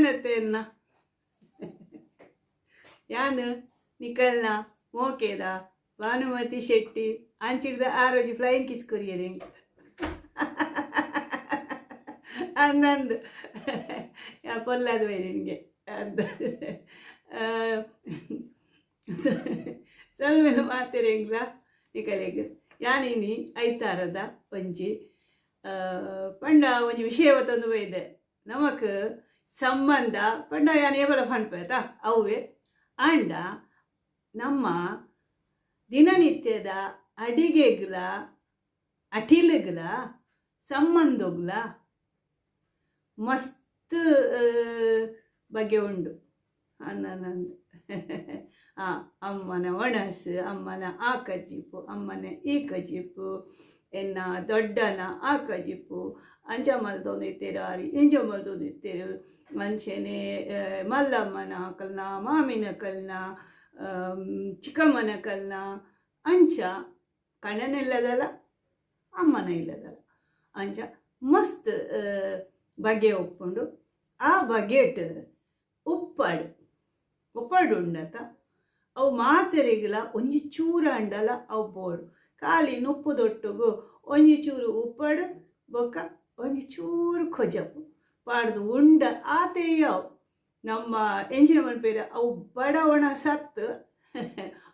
ಆಂಡತ್ತೆ ಎನ್ನ ಯಾನ್ ನಿಕಲ್ನ ಮೋಕೆದ ಭಾನುಮತಿ ಶೆಟ್ಟಿ ಅಂಚಿಡ್ದ ಆರೋಗ್ಯ ಫ್ಲೈಯಿಂಗ್ ಕಿಸ್ ಕೊರಿಯೆರ್ ಎಂಕ್ ಅಂದಂದು ಯಾನ್ ಪೊರ್ಲಾದ್ ಬೈದಿನಿಗೆ ಅಂದ್ ಸೊಲ್ಮೆಲು ಮಾತೆರೆಗ್ಲಾ ನಿಕಲೆಗ್ ಯಾನ್ ಇನಿ ಐತಾರದ ಒಂಜಿ ಪಂಡ ಒಂಜಿ ವಿಷಯ ಬತ್ತೊಂದು ಬೈದೆ. ನಮಕ್ ಸಂಬಂಧ ಪಂಡ ಯಾನ್ ಏಪಲ ಪನ್ಪೆ ಅತಾ ಅವ್ವೆ ಆಂಡ ನಮ್ಮ ದಿನನಿತ್ಯದ ಅಡಿಗೆಗ್ಲ ಅಟಿಲ್ಗ್ಲ ಸಂಬಂಧೊಗ್ಲ ಮಸ್ತ್ ಬಗೆ ಉಂಡು. ಅಂದಂದು ಆ ಅಮ್ಮನ ಒಣಸ್, ಅಮ್ಮನ ಆ ಕಜಿಪು, ಅಮ್ಮನ ಈ ಕಜಿಪು, ಎನ್ನ ದೊಡ್ಡನ ಆ ಕಜಿಪು, ಅಂಚ ಮಲ್ತೊಂದು ಇತ್ತೆರ್ ಆರ್ ಇಂಚ ಮಲ್ತೊಂದು ಇತ್ತೆರ್. ಅಂಚೆನೆ ಮಲ್ಲಮ್ಮನ ಅಕಲ್ನ ಮಾಮಿನಕಲ್ನ ಚಿಕ್ಕಮ್ಮನಕಲ್ನ ಅಂಚ ಕಣ್ಣನ ಇಲ್ಲದಲ ಅಮ್ಮನ ಇಲ್ಲದಲ ಅಂಚ ಮಸ್ತ್ ಬಗೆ ಉಪ್ಪುಂಡು. ಆ ಬಗೆಟ್ ಉಪ್ಪಡ್ ಉಪ್ಪಡ್ ಉಂಡತ ಅವು ಮಾತೆರೆಗ್ಲ ಒಂಜಿ ಚೂರು ಆಂಡಲ ಅವು ಬೋಡು. ಖಾಲಿ ನುಪ್ಪುದೊಟ್ಟುಗು ಒಂಜಿ ಚೂರು ಉಪ್ಪಡ್ ಬೊಕ್ಕ ಒಂಜಿ ಚೂರು ಕೊಜಪು ಪಾಡ್ದ್ ಉಂಡ ಆತೇ ಅವು. ನಮ್ಮ ಎಂಚಿನ ಪನ್ಪೆರ್ ಅವು ಬಡವಣ ಸತ್ತ್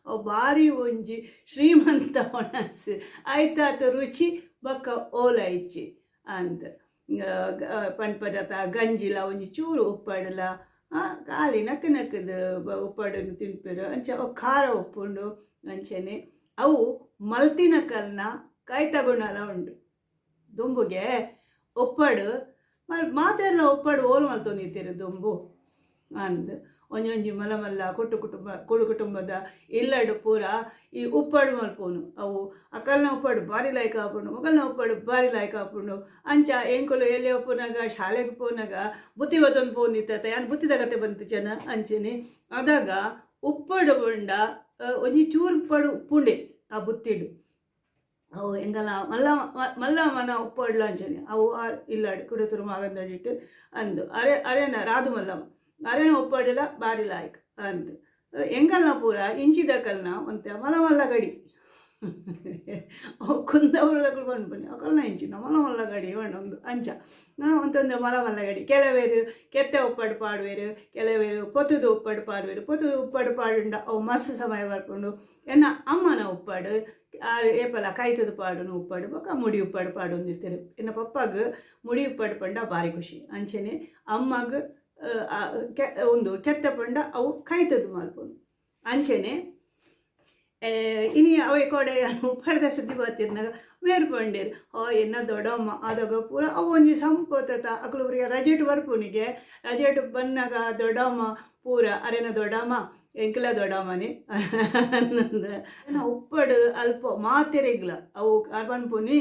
ಅವು ಬಾರಿ ಒಂಜಿ ಶ್ರೀಮಂತ ಒಣಸ್ ಐತಾತ್ ರುಚಿ ಬೊಕ್ಕ ಓಲ ಇಜ್ಜಿ ಅಂದ್ ಪನ್ಪೆರತ. ಗಂಜಿಲ ಒಂಜಿ ಚೂರು ಉಪ್ಪಡ್ಲ ಖಾಲಿ ನಕ್ಕ್ ನಕ್ಕ್ದ್ ಉಪ್ಪಡನ್ ತಿನ್ಪೆರ್. ಅಂಚ ಅವು ಖಾರ ಉಪ್ಪುಂಡು. ಅಂಚನೆ ಅವು ಮಲ್ತಿನಕಲ್ನ ಕೈತ ಗುಣಲ ಉಂಡು. ದುಂಬುಗೆ ಉಪ್ಪಡ್ ಮಾತೆರ್ಲ ಉಪ್ಪಡ್ ಓಲು ಮಲ್ತೊಂದಿತ್ತೆರ್ ದುಂಬು ಅಂದ್. ಒಂಜೊಂಜಿ ಮಲ್ಲ ಮಲ್ಲ ಕೊಟ್ಟು ಕುಟುಂಬ ಕೂಡು ಕುಟುಂಬದ ಇಲ್ಲಡ್ ಪೂರ ಈ ಉಪ್ಪಡ್ ಮಲ್ಪುನು. ಅವು ಅಕಲ್ನ ಉಪ್ಪಡ್ ಬಾರಿ ಲಾಯ್ಕ್ ಆಪುಂಡು, ಮೊಕಲ್ನ ಉಪ್ಪಡ್ ಬಾರಿ ಲಾಯ್ಕ್ ಆಪುಂಡು. ಅಂಚ ಎಂಕುಲು ಎಲ್ಯ ಉಪ್ಪುನಗ ಶಾಲೆಗ್ ಪೋನಗ ಬುತ್ತಿ ಒತ್ತೊಂದು ಪೋವೊಂದಿತ್ತತ್ತ, ಯಾನ್ ಬುತ್ತಿದ ಕತೆ ಪನ್ಪುಜೆನ. ಅಂಚೆನೆ ಅದಗ ಉಪ್ಪಡ್ ಪಂಡ ಒಂಜಿ ಚೂರು ಉಪ್ಪಡ್ ಉಪ್ಪುಂಡೆ ಆ ಬುತ್ತಿಡ್. ಅವು ಎಂಕಲ್ನ ಮಲ್ಲ ಮಲ್ಲ ಮನ ಉಪ್ಪಡ್ಲ ಅಂಚನೆ ಅವು ಆರ್ ಇಲ್ಲಡ್ ಕುಡತುರು ಮಾಗಂದಡಿಟ್ ಅಂದ್ ಅರೆ ಅರೆನ ರಾಧು ಮಲ್ಲಮ್ಮ ಅರೆನ ಉಪ್ಪಡ್ಲ ಬಾರಿ ಲಾಯ್ಕ್ ಅಂದ್. ಎಂಕಲ್ನ ಪೂರ ಇಂಚಿದಕಲ್ನ ಒಂತೆ ಮಲ್ಲ ಮಲ್ಲ ಗಡಿ. ಅವು ಕುಂದಾಪುರದಕುಲು ಪನ್ಪುನಿ ಅಕಲ್ನ ಇಂಚಿನ ಮಲ್ಲ ಮಲ್ಲ ಗಡಿ ಪಂಡೊಂದು. ಅಂಚ ಒಂತೊಂತೆ ಮಲ್ಲ ಮಲ್ಲ ಗಡಿ. ಕೆಲವೆರ್ ಕೆತ್ತೆ ಉಪ್ಪಡ್ ಪಾಡುವೆರ್, ಕೆಲವೆರ್ ಪೊತುದು ಉಪ್ಪಡ್ ಪಾಡುವೆರ್. ಪೊತುದು ಉಪ್ಪಡ್ ಪಾಡುಂಡ ಅವು ಮಸ್ತ್ ಸಮಯ ಬರ್ಪುಂಡು. ಎನ್ನ ಅಮ್ಮನ ಉಪ್ಪಡ್ ಆರ್ ಏಪಲ ಕೈತುದು ಪಾಡುನು ಉಪ್ಪಡ್ ಬೊಕ ಮುಡಿ ಉಪ್ಪಡ್ ಪಾಡೊಂದಿತ್ತೆರ್. ಎನ್ನ ಪಪ್ಪಗ್ ಮುಡಿ ಉಪ್ಪಡ್ ಪಂಡ ಬಾರಿ ಖುಷಿ. ಅಂಚೆನೆ ಅಮ್ಮಗ್ ಉಂದು ಕೆತ್ತೆ ಪಂಡ ಅವು ಕೈತುದು ಮಲ್ಪುನು. ಅಂಚೆನೆ ಇನಿ ಅವೆ ಕೋಡೆ ಉಪ್ಪಡ್ದ ಸುದ್ದಿ ಬತ್ತಿರ್ನಾಗ ಮೇರ್ ಪಂಡೆರ್ ಓ ಎನ್ನ ದೊಡ್ಡಮ್ಮ ಆದಾಗ ಪೂರ ಅವು ಒಂಜಿ ಸಂಪೊತ್ತತ. ಅಕುಲು ಪೂರ ರಜೆಟ್ ಬರ್ಪುನಿಗೆ. ರಜೆಟ್ ಬನ್ನಗ ದೊಡ್ಡಮ್ಮ ಪೂರ ಅರೆನ ದೊಡ್ಡಮ್ಮ ಎಂಕಲ ದೊಡ್ಡಮ್ಮನೆ ಉಪ್ಪಡ್ ಅಲ್ಪ ಮಾತೆರೆಗ್ಲ ಅವು ಪನ್ಪುನಿ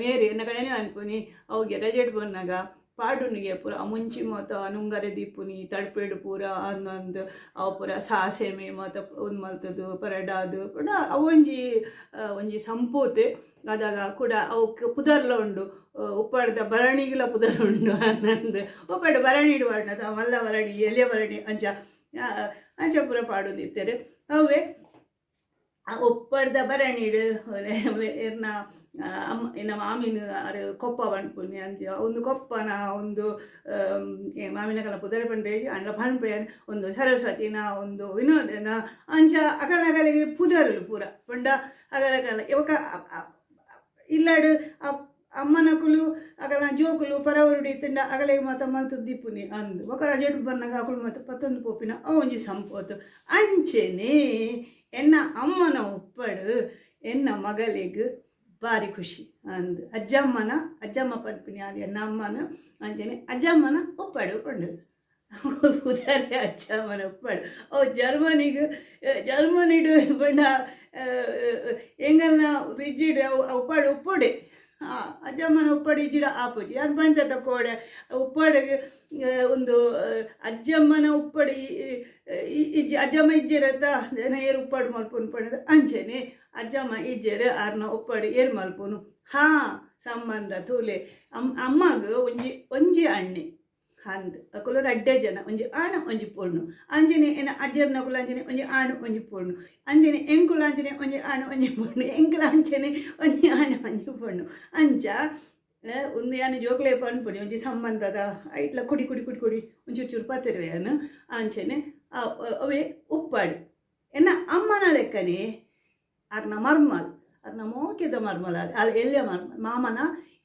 ಮೇರಿ ಎನ್ನ ಕಡೆನೇ ಪನ್ಪುನಿ. ಅವುಗೆ ರಜೆಟ್ ಬನ್ನಗ ಪಾಡುನಿಗೆ ಪೂರ ಮುಂಚಿ ಮಾತ ನುಂಗರೆ ದೀಪುನಿ ತಡ್ಪೆಡ್ ಪೂರ ಅಂದಂದು ಅವು ಪೂರ ಸಾಸೆಮೆ ಮಾತ ಉಂದು ಮಲ್ತುದು ಪರಡಾದ್ ಪಂಡ ಅವೊಂಜಿ ಒಂಜಿ ಸಂಪೋತೆ. ಅದಾಗ ಕುಡ ಅವುಕ್ ಪುದರ್ಲ ಉಂಡು, ಉಪ್ಪಾಡ್ದ ಭರಣಿಗ್ಲ ಪುದರ್ ಉಂಡು ಅಂದಂದು. ಉಪ್ಪಾಡು ಭರಣಿ ಪಾಡ್ನತ ಮಲ್ಲ ಭರಣಿ ಎಲ್ಯ ಭರಣಿ ಅಂಚ ಅಂಚ ಪೂರ ಪಾಡೊಂದಿತ್ತೆರ್. ಅವೇ ಉಪ್ಪಡ್ದ ಭರಣಿಡ್ ಎರ್ನ ಅಮ್ಮ ಎನ್ನ ಮಾಮಿನ ಅರ್ ಕೊಪ್ಪ ಪನ್ಪುನಿ. ಅಂಚ ಉಂದು ಕೊಪ್ಪನ ಉಂದು ಮಾಮಿನಕಲ್ನ ಪುದರ್ ಪಂಡ್ರೆ ಆಂಡ ಪನ್ಪೆ ಉಂದು ಸರಸ್ವತಿನ ಉಂದು ವಿನೋದನ ಅಂಚ ಅಕಲ್ನಕಲೆಗ್ ಪುದರುಲು ಪೂರ ಪಂಡ ಅಕಲಕಲ ಬೊಕ ಇಲ್ಲಡ್ ಅಮ್ಮನಕುಲು ಅಕಲ್ನ ಜೋಕುಲು ಪರವರುಡು ಇತ್ತ್ಂಡ ಅಗಲೆಗ್ ಮಾತ ಮಲ್ತ್ ದೀಪುನಿ ಅಂದ್. ಬೊಕ ರಜೆಟ್ ಬನ್ನಗ ಅಕುಲು ಮಾತ ಪತ್ತೊಂದು ಪೋಪಿನ ಅವು ಒಂಜಿ ಸಂಪೊತ್ತು. ಅಂಚೆನೆ ಎನ್ನ ಅಮ್ಮನ ಉಪ್ಪಡ್ ಎನ್ನ ಮಗಲೆಗ್ ಬಾರಿ ಖುಷಿ ಅಂದ್. ಅಜ್ಜಮ್ಮನ ಅಜ್ಜಮ್ಮ ಪನ್ಪಿನಿ ಆಲ್ ಎನ್ನ ಅಮ್ಮನ. ಅಂಚೆನೆ ಅಜ್ಜಮ್ಮನ ಉಪ್ಪಡ್ ಪಂಡಲ್ ಪುದರೇ ಅಜ್ಜಮ್ಮನ ಉಪ್ಪಡ್. ಅವು ಜರ್ಮನಿಗ್ ಜರ್ಮನಿಡ್ ಪಂಡ ಎಂಗಲ್ನ ಫ್ರಿಜ್ಡ್ ಅವು ಉಪ್ಪಡ್ ಉಪ್ಪುಡೆ. ಅಜ್ಜಮ್ಮನ ಉಪ್ಪಡ್ ಇಜ್ಜಿಡ ಆಪುಜಿ. ಯಾನ್ ಪಂಚತ ಕೋಡೆ ಉಪ್ಪಡ್ಗ್ ಉಂದು ಅಜ್ಜಮ್ಮನ ಉಪ್ಪಡ್ ಇಜ್ಜಿ ಅಜ್ಜಮ್ಮ ಇಜ್ಜೆರತ್ತ ಜನ ಏರ್ ಉಪ್ಪಡ್ ಮಲ್ಪುನು ಪಂಡ್ದ್. ಅಂಚೆನೆ ಅಜ್ಜಮ್ಮ ಇಜ್ಜೆರ್ ಆರ್ನ ಉಪ್ಪಡ್ ಏರ್ ಮಲ್ಪುನು. ಹಾ ಸಂಬಂಧ ತೂಲೆ. ಅಮ್ಮಗ್ ಒಂಜಿ ಒಂಜಿ ಅಣ್ಣೆ ಅಂದ್ ಅಕುಲು ರಡ್ಡೆ ಜನ ಒಂಜಿ ಆಣ್ ಒಂಜಿ ಪೊಣ್ಣು. ಅಂಚನೆ ಎನ್ನ ಅಜ್ಜೆರ್ನಕುಲು ಅಂಚನೆ ಒಂಜಿ ಆಣ್ ಒಂಜಿ ಪೊಣ್ಣು. ಅಂಚನೆ ಎಂಕುಲು ಅಂಚನೆ ಒಂಜಿ ಆಣ್ ಒಂಜಿ ಪೊಣ್ಣು. ಎಂಕುಲು ಅಂಚನೆ ಒಂಜಿ ಆಣ್ ಒಂಜಿ ಪೊಣ್ಣು. ಅಂಚ ಉಂದು ಯಾನ್ ಜೋಕ್ಲೆ ಪನ್ಪುನಿ ಒಂಜಿ ಸಂಬಂಧದ ಐಟ್ಲ ಕೊಡಿ ಕೊಡಿ ಕೊಡಿ ಕೊಡಿ ಒಂಚೂರು ಚೂರು ಪಾತೆರುವೆ ಯಾನ್. ಅಂಚನೆ ಅವೇ ಉಪ್ಪಾಡು ಎನ್ನ ಅಮ್ಮನ ಲೆಕ್ಕನೆ ಅರ್ನ ಮರ್ಮಲ್ ಅರ್ನ ಮೋಕೆದ ಮರ್ಮಲ್ ಅಲ್ ಎಲ್ಯ ಮರ್ಮ ಮಾಮನ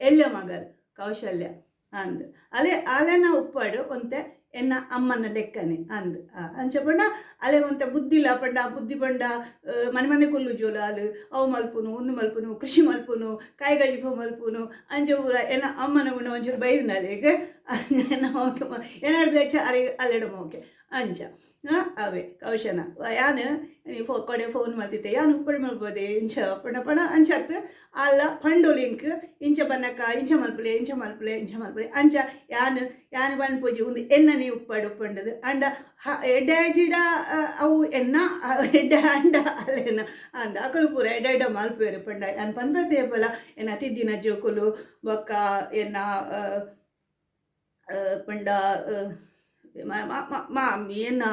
ಎಲ್ಯ ಮಗಲ್ ಕೌಶಲ್ಯ ಅಂದ್ ಅಲೆ ಅಲೆನ ಉಪ್ಪಾಡು ಒಂತೆ ಎನ್ನ ಅಮ್ಮನ ಲೆಕ್ಕನೆ ಅಂದ್. ಅಂಚ ಪಂಡ ಅಲೆ ಒಂತೆ ಬುದ್ಧಿಲ ಪಂಡ ಬುದ್ಧಿ ಪಂಡ ಮನೆ ಮನೆ ಕುಲ್ಲು ಜೋಲ ಅಲು ಅವು ಮಲ್ಪುನು ಉಂದು ಮಲ್ಪುನು ಕೃಷಿ ಮಲ್ಪುನು ಕಾಯಿಗಜಿಪ ಮಲ್ಪುನು ಅಂಚ ಪೂರ ಎನ್ನ ಅಮ್ಮನ ಗುಣ ಒಂಚೂರು ಬೈದಿನ ಎನ್ನ ಮೋಕೆ ಎನ್ನಡ್ಲೆಚ್ಚ ಅಲೆ ಅಲೆಡ ಮೋಕೆ ಅಂಚ. ಅವೇ ಕೌಶನ ಯಾನ್ ಫೋ ಕೊಡೆ ಫೋನ್ ಮಲ್ತಿತ್ತೆ ಯಾನ್ ಉಪ್ಪಡ್ ಮಲ್ಪೊದೆ ಇಂಚ ಪಂಡ ಪಂಡ ಅಂಚತ್ ಅಲ್ಲ ಪಂಡೊಲು ಇಂಕ್ ಇಂಚ ಬನ್ನಕ ಇಂಚ ಮಲ್ಪುಲೆ ಇಂಚ ಮಲ್ಪುಲೆ ಇಂಚ ಮಲ್ಪುಲೆ ಅಂಚ ಯಾನ್ ಯಾನ್ ಪನ್ಪುಜಿ ಉಂದು ಎನ್ನನೆ ಉಪ್ಪಡ್ ಪಂಡದು ಅಂಡ ಎಡ್ಡೆ ಅವು ಎನ್ನ ಎಡ್ಡೆ ಅಂಡ ಅಲ್ಲೇನ ಅಂದ ಅಕುಲು ಪೂರ ಎಡ್ಡೆ ಎಡ್ಡೆ ಮಲ್ಪುವೆರ್ ಪಂಡ ಯಾನ್ ಪನ್ಪತೆ ಪಲ ಎನ್ನ ತಿದ್ದಿನ ಜೋಕುಲು ಬೊಕ್ಕ ಎನ್ನ ಪಂಡ ಮಾಮಿ ಎನ್ನ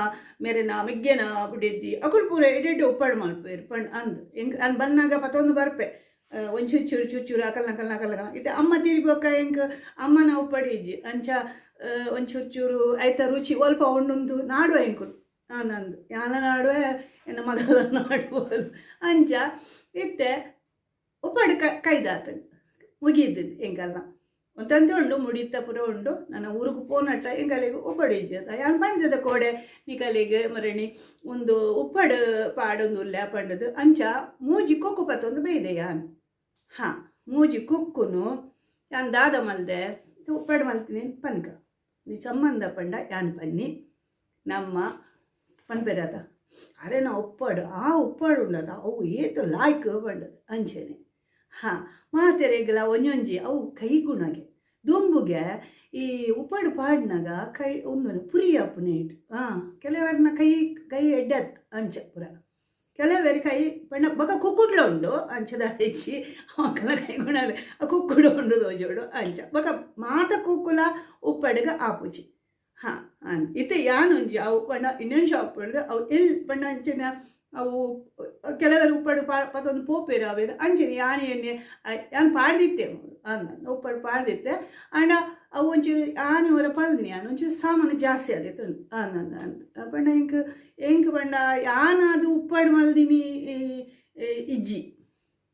ಮೆರೆನ ಮೆಗ್ಗೆನ ಬುಡೆದ್ದಿ ಅಕುಲು ಪೂರ ಎಡ್ಡೆ ಉಪ್ಪಡ್ ಮಲ್ಪುವೆರ್ ಪಂಡ್ ಅಂದ್ ಎಂಕ್ ಅನ್ ಬನ್ನಾಗ ಪತೊಂದು ಬರ್ಪೆ ಒಂಚೂರು ಚೂರು ಚೂರು ಚೂರು ಅಕಲ್ನ ಅಕಲ್ನ ಅಕಲ್ನ ಇತ್ತೆ ಅಮ್ಮ ತೀರಿ ಬೊಕ್ಕ ಎಂಕ್ ಅಮ್ಮನ ಉಪ್ಪಡಿ ಇಜ್ಜಿ ಅಂಚ ಒಂಚೂರು ಚೂರು ಐತ ರುಚಿ ಒಲ್ಪ ಉಂಡುಂದು ನಾಡುವ ಎಂಕುಲು ಆನಂದ್ ಯಾನ ನಾಡುವೆ ಎನ್ನ ಮಗಲ ನಾಡುವಲು ಅಂಚ ಇತ್ತೆ ಉಪ್ಪಡ್ ಕೈದಾತಂಡ್ ಮುಗಿದ್ದು ಎಂಕಲ್ನ ಒಂತಂತೆ ಉಂಡು ಮುಡಿತ ಪೂರ ಉಂಡು ನನ್ನ ಊರುಗು ಪೋನಟ್ಟ ಎಂಕಲೆಗ್ ಉಪ್ಪಡ್ ಇಜ್ಜಿ ಅತ್ತ ಯಾನ್ ಪಂಡದ ಕೋಡೆ ನಿಕಲೆಗ್ ಮರಣಿ ಒಂದು ಉಪ್ಪಡ್ ಪಾಡೊಂದು ಉಲ್ಲೆ ಪಂಡದು ಅಂಚ ಮೂಜಿ ಕುಕ್ಕು ಪತ್ತೊಂದು ಬೈದೆ ಯಾನ್. ಹಾಂ ಮೂಜಿ ಕುಕ್ಕುನು ಯಾನ್ ದಾದ ಮಲ್ದೆ ಉಪ್ಪಡ್ ಮಲ್ತೀನಿ ಪನ್ಕ ನೀ ಸಂಬಂಧ ಪಂಡ ಯಾನ್ ಪನ್ನಿ ನಮ್ಮ ಪನ್ಪೆರಾತ ಅರೆನ ಉಪ್ಪಡು ಆ ಉಪ್ಪಡು ಉಂಡದ ಅವು ಏತ್ ಲಾಯ್ಕ್ ಪಂಡದು ಅಂಚನೆ. ಹಾಂ ಮಾತೆರೆಗ್ಲ ಒಂಜೊಂಜಿ ಅವು ಕೈಗುಣಗೆ ದುಂಬುಗೆ ಈ ಉಪ್ಪಡು ಪಾಡ್ನಾಗ ಕೈ ಒಂದು ಪುರಿ ಆಪುನೇಟ್ ಹಾಂ ಕೆಲವರ್ನ ಕೈ ಕೈ ಎಡ್ಡತ್ ಅಂಚ ಪುರ ಕೆಲವರು ಕೈ ಪಂಡ ಬೊಕ ಕುಕ್ಕುಡ್ಲ ಉಂಡು ಅಂಚದ ಹೆಚ್ಚಿ ಅಕಲ ಕೈಗುಣ ಕುಕ್ಕುಡು ಉಂಡು ತೋಜೋಡು ಅಂಚ ಬೊಕ ಮಾತ ಕುಕ್ಕುಲ ಉಪ್ಪಡ್ಗ್ ಆಪುಜಿ. ಹಾಂ ಇತ್ತೆ ಯಾನೊಂಜಿ ಅವು ಪಂಡ ಇನ್ನೊಂಜಿ ಉಪ್ಪಡ್ಗ್ ಅವು ಎಲ್ ಪಂಡ ಅಂಚಿನ ಅವು ಕೆಲವರು ಉಪ್ಪಡು ಪತ್ತೊಂದು ಪೋಪೇರು ಅವೇನು ಅಂಚನೆ ಯಾನ್ ಎಣ್ಣೆ ಯಾನ್ ಪಾಡ್ದಿತ್ತೆ ಅಂದ ಉಪ್ಪಡು ಪಾಡ್ದಿತ್ತೆ ಆಂಡ ಅವು ಒಂಚೂರು ಯಾನ್ ಒರ ಪಲ್ದಿನಿ ಯಾನ್ ಒಂಚೂರು ಸಾಮಾನು ಜಾಸ್ತಿ ಆದಿತ್ತು ಅಂದ ಅಂದ ಪಂಡ ಎಂಕ್ ಎಂಕ್ ಪಂಡ ಯಾನ್ ಅದು ಉಪ್ಪಡು ಮಲ್ದಿನಿ ಇಜ್ಜಿ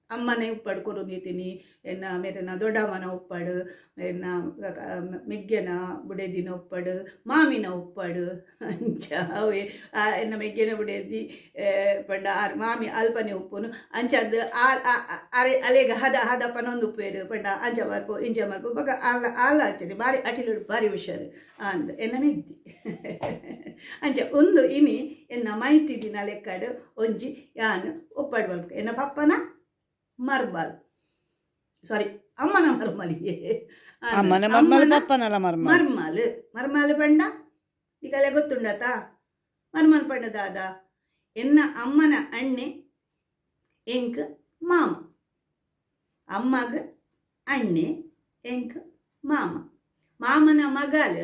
ಅಮ್ಮನೇ ಉಪ್ಪಡು ಕೊರೊಂದಿತ್ತೀನಿ ಎನ್ನ ಮೇರೆನ ದೊಡ್ಡಮ್ಮನ ಉಪ್ಪಡು ಎನ್ನ ಮೆಗ್ಗೆನ ಬುಡೆದಿನ ಉಪ್ಪಡು ಮಾಮಿನ ಉಪ್ಪಡು ಅಂಚ ಅವೇ ಎನ್ನ ಮೆಗ್ಗೆನ ಬುಡೆದಿ ಪಂಡ ಆರ್ ಮಾಮಿ ಅಲ್ಪನೆ ಉಪ್ಪುನು ಅಂಚದ್ ಅರೆ ಅಲೆಗ್ ಹದ ಹದ ಪನೊಂದು ಉಪ್ಪೇರು ಪಂಡ ಅಂಚ ಮಲ್ಪು ಇಂಚ ಮಲ್ಪು ಬೊಕ ಆಲ ಆಲ ಅಂಚನೆ ಬಾರಿ ಅಟಿಲುಡು ಬಾರಿ ಹುಷಾರು ಅಂದ್ ಎನ್ನ ಮೆಗ್ದಿ ಅಂಚ ಉಂದು ಇನಿ ಎನ್ನ ಮೈತಿದಿನ ಲೆಕ್ಕಡ್ ಒಂಜಿ ಯಾನ್ ಉಪ್ಪಡು ಮಲ್ಪು ಎನ್ನ ಪಪ್ಪನ ಮರ್ಮಲ್ ಸಾರಿ ಅಮ್ಮನ ಮರ್ಮಲಿಯೇ ಅಮ್ಮನ ಮರ್ಮಲ್ ಪಪ್ಪನಲ ಮರ್ಮಲ್ ಮರ್ಮಲ್ ಮರ್ಮಲ್ ಪಂಡ ನಿಕಲೆ ಗೊತ್ತುಂಡತಾ ಮರ್ಮಲ್ ಪಂಡ ದಾದ ಎನ್ನ ಅಮ್ಮನ ಅಣ್ಣೆ ಎಂಕ್ ಮಾಮ ಅಮ್ಮಗ ಅಣ್ಣೆ ಎಂಕ್ ಮಾಮ ಮಾಮನ ಮಗಲ್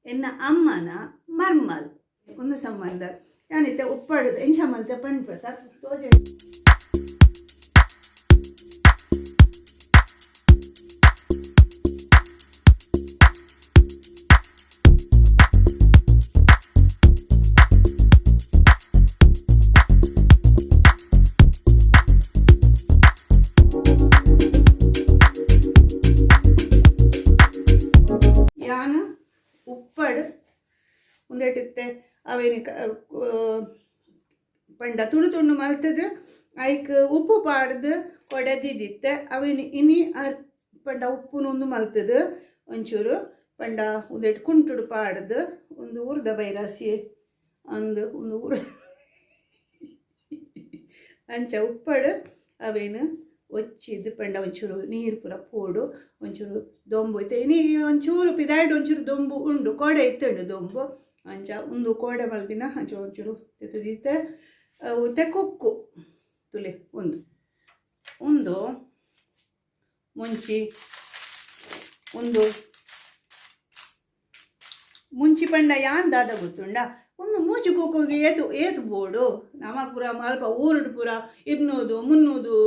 ಎನ್ನ ಅಮ್ಮನ ಮರ್ಮಲ್ ಒಂದು ಸಂಬಂಧ ಯಾನಿತ್ತೆ ಉಪ್ಪಾಡುದು ಎಂಚ ಮಲ್ತೆ ಪನ್ಪೆ ತೋಜೆ ಯಾನ್ ಉಪ್ಪಡ್ ಉಂದೆಟಿತ್ತೆ ಅವೇನು ಪಂಡ ತುಳು ತುಂಡು ಮಲ್ತದು ಐಕ್ ಉಪ್ಪು ಪಾಡ್ದು ಕೊಡೆದಿದ್ದಿತ್ತೆ ಅವೇನು ಇನಿ ಅರ್ ಪಂಡ ಉಪ್ಪುನು ಮಲ್ತದು ಒಂಚೂರು ಪಂಡ ಉಂದೆಟ್ ಕುಂಟುಡು ಪಾಡ್ದು ಒಂದು ಊರ್ದ ಬೈರಾಸಿ ಅಂದು ಒಂದು ಊರು ಅಂಚ ಉಪ್ಪಡು ಅವೇನು ಒಚ್ಚಿದ್ ಪಂಡ ಒಂಚೂರು ನೀರು ಪೂರ ಪೋಡು ಒಂಚೂರು ದೊಂಬು ಇತ್ತೆ ಇನಿ ಒಂಚೂರು ಪಿದಾಯ್ಡ್ ಒಂಚೂರು ದೊಂಬು ಉಂಡು ಕೋಡೆ ಇತ್ತುಂಡು ದೊಂಬು ಅಂಚ ಉಂದು ಕೋಡೆ ಮಲ್ದಿನ ಅಂಚ ಒಂಚೂರು ಇತ್ತೆ ಇತ್ತೆ ಕುಕ್ಕು ತುಲೆ ಒಂದು ಒಂದು ಮುಂಚಿ ಒಂದು ಮುಂಚಿ ಪಂಡ ಯಾನ್ ದಾದ ಗೊತ್ತುಂಡ ಒಂದು ಮೂಜಿ ಕುಕ್ಕುಗೆ ಏತು ಏತು ಬೋಡು ನಮಕ್ ಪೂರ ಅಲ್ಪ ಊರುಡು ಪೂರ 200 300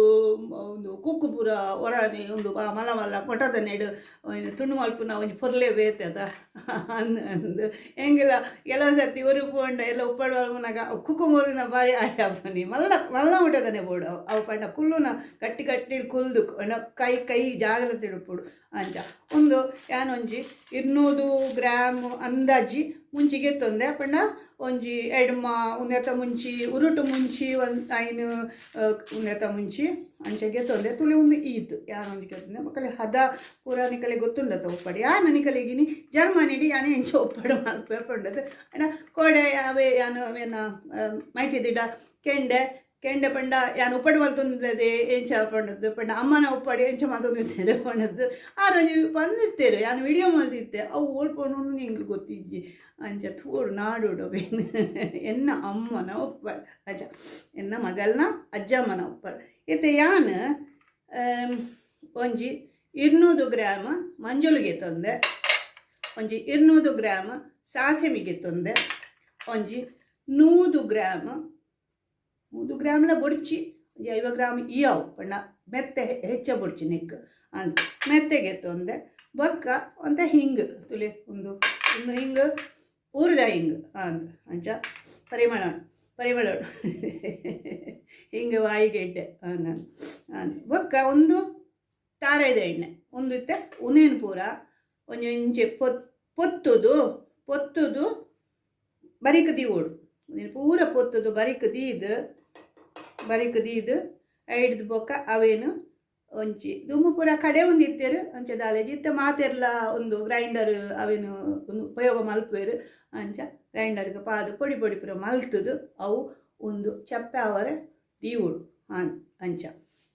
ಒಂದು ಕುಕ್ಕು ಪೂರ ಒರಾನೆ ಒಂದು ಮಲ್ಲ ಮಲ್ಲ ಕೊಟದ ನೆಡು ತುಂಡು ಮಲ್ಪುನ ಒಂಜಿ ಪೊರ್ಲೆ ಬೇತದ ಅಂದು ಎಂಗೆಲ್ಲ ಕೆಲವು ಸರ್ತಿ ಊರು ಪೋಂಡ ಎಲ್ಲ ಉಪ್ಪಡು ಮಲ್ಪುನಾಗ ಕುಕ್ಕು ಮೂರಿನ ಬಾರಿ ಆಟ ಆಪುನಿ ಮಲ್ಲ ಮಲ್ಲ ಮುಟದನೆ ಬೋಡು ಅವು ಪಂಡ ಕುಲ್ಲುನ ಕಟ್ಟಿ ಕಟ್ಟಿ ಕುಲ್ದು ಕೈ ಕೈ ಜಾಗ್ರತೆ ಇಡುಪುಡು ಅಂಚ ಒಂದು ಯಾನೊಂಜಿ 200 ಗ್ರಾಮ್ ಅಂದಾಜಿ ಮುಂಚಿಗೆ ತೊಂದೆ ಪಂಡ ಒಂಜಿ ಎಡ್ಮ ಉಂದೆತ ಮುಂಚಿ ಉರುಟು ಮುಂಚಿ ಒಂದು ಐನು ಉಂದೆತ ಮುಂಚಿ ಅಂಚೆಗೆ ತೊಂದೆ ತುಳಿ ಒಂದು ಈತ್ ಯಾನೊಂಜಿ ಕೆತ್ತೊಂದೆ ಮಕ್ಕಳಿ ಹದ ಪೂರ ನಿಕಲೆ ಗೊತ್ತುಂಡತ ಉಪ್ಪಡು ಯಾನ ನಿಕಲೆಗಿನಿ ಜರ್ಮನಿಡಿ ಯಾನೆ ಎಂಚ ಉಪ್ಪಡು ಮಲ್ಪೆ ಪಂಡದು ಅಣ್ಣ ಕೋಡೆ ಯಾವೆ ಯಾನು ಅವೇನ ಮೈತಿದಿಡ ಕೆಂಡೆ ಕೆಂಡೆ ಪಂಡ ಯಾನು ಉಪ್ಪಡು ಮಲ್ತೊಂದಿಲ್ಲದೆ ಎಂಚ ಪಂಡದ್ದು ಪಂಡ ಅಮ್ಮನ ಉಪ್ಪಡಿ ಎಂಚ ಮಲ್ತೊಂದಿತ್ತೇರೆ ಪಂಡದ್ದು ಆ ರೋಜಿ ಬಂದಿತ್ತೇರು ಯಾನು ವಿಡಿಯೋ ಮಲ್ತಿತ್ತೆ ಅವು ಓಲ್ಪೊಂಡು ನಿಂಗೆ ಗೊತ್ತಿಜ್ಜಿ ಅಂಚ ತೋಡು ನಾಡುಡು ಬೇನು ಎನ್ನ ಅಮ್ಮನ ಉಪ್ಪಡು ಅಜ್ಜ ಎನ್ನ ಮಗಲ್ನ ಅಜ್ಜಮ್ಮನ ಉಪ್ಪಡು ಇತ್ತೆ ಯಾನು ಒಂಜಿ 200 ಗ್ರಾಮ್ ಮಂಜೊಲಿಗೆ ತಂದೆ ಒಂಜಿ 200 ಗ್ರಾಮ್ ಸಾಸಿಮಿಗೆ ತಂದೆ ಒಂಜಿ 100 ಗ್ರಾಮ್ 100 ಗ್ರಾಮ್ಲ ಬೊಡ್ಚಿ ಒಂಜಿ 50 ಗ್ರಾಮ್ ಇಯಾವು ಪಂಡ ಮೆತ್ತೆ ಹೆಚ್ಚ ಬೊಡ್ಚಿ ನೆಕ್ ಅಂದ್ ಮೆತ್ತೆಗೆ ತೊಂದೆ ಬೊಕ್ಕ ಒಂತೆ ಹಿಂಗ್ ತುಲಿ ಒಂದು ಒಂದು ಹಿಂಗ್ ಊರದ ಹಿಂಗ್ ಅಂದ್ ಅಂಚ ಪರಿಮಳ ಪರಿಮಳ ಹಿಂಗೆ ವಾಯಿಗೆಡ್ಡೆ ಅಂದ್ ಬೊಕ್ಕ ಒಂದು ತಾರೆದ ಎಣ್ಣೆ ಒಂದು ಇತ್ತೆ ಉನೇನು ಪೂರ ಒಂಜೊಂಜಿ ಪೊತ್ತುದು ಪೊತ್ತುದು ಬರಿಕ್ ದೀವೋಡು ನೀನು ಪೂರ ಪೊತ್ತುದು ಬರಿಕ್ ದೀದ್ ಬರಿಕ್ ದೀದ್ ಐಡ್ದು ಬೊಕ್ಕ ಅವೇನು ಒಂಜಿ ದುಮ್ಮು ಪೂರ ಕಡೆ ಒಂದು ಇತ್ತೇರು ಅಂಚ ದಾಲೇಜಿ ಇತ್ತೆ ಮಾತೆರ್ಲ ಒಂದು ಗ್ರೈಂಡರ್ ಅವೇನು ಒಂದು ಉಪಯೋಗ ಮಲ್ಪೇರು ಅಂಚ ಗ್ರೈಂಡರ್ಗೆ ಪಾದು ಪೊಡಿ ಪೊಡಿ ಪೂರ ಮಲ್ತದು ಅವು ಒಂದು ಚಪ್ಪೆ ಅವರೆ ದೀವೋಡು ಅಂಚ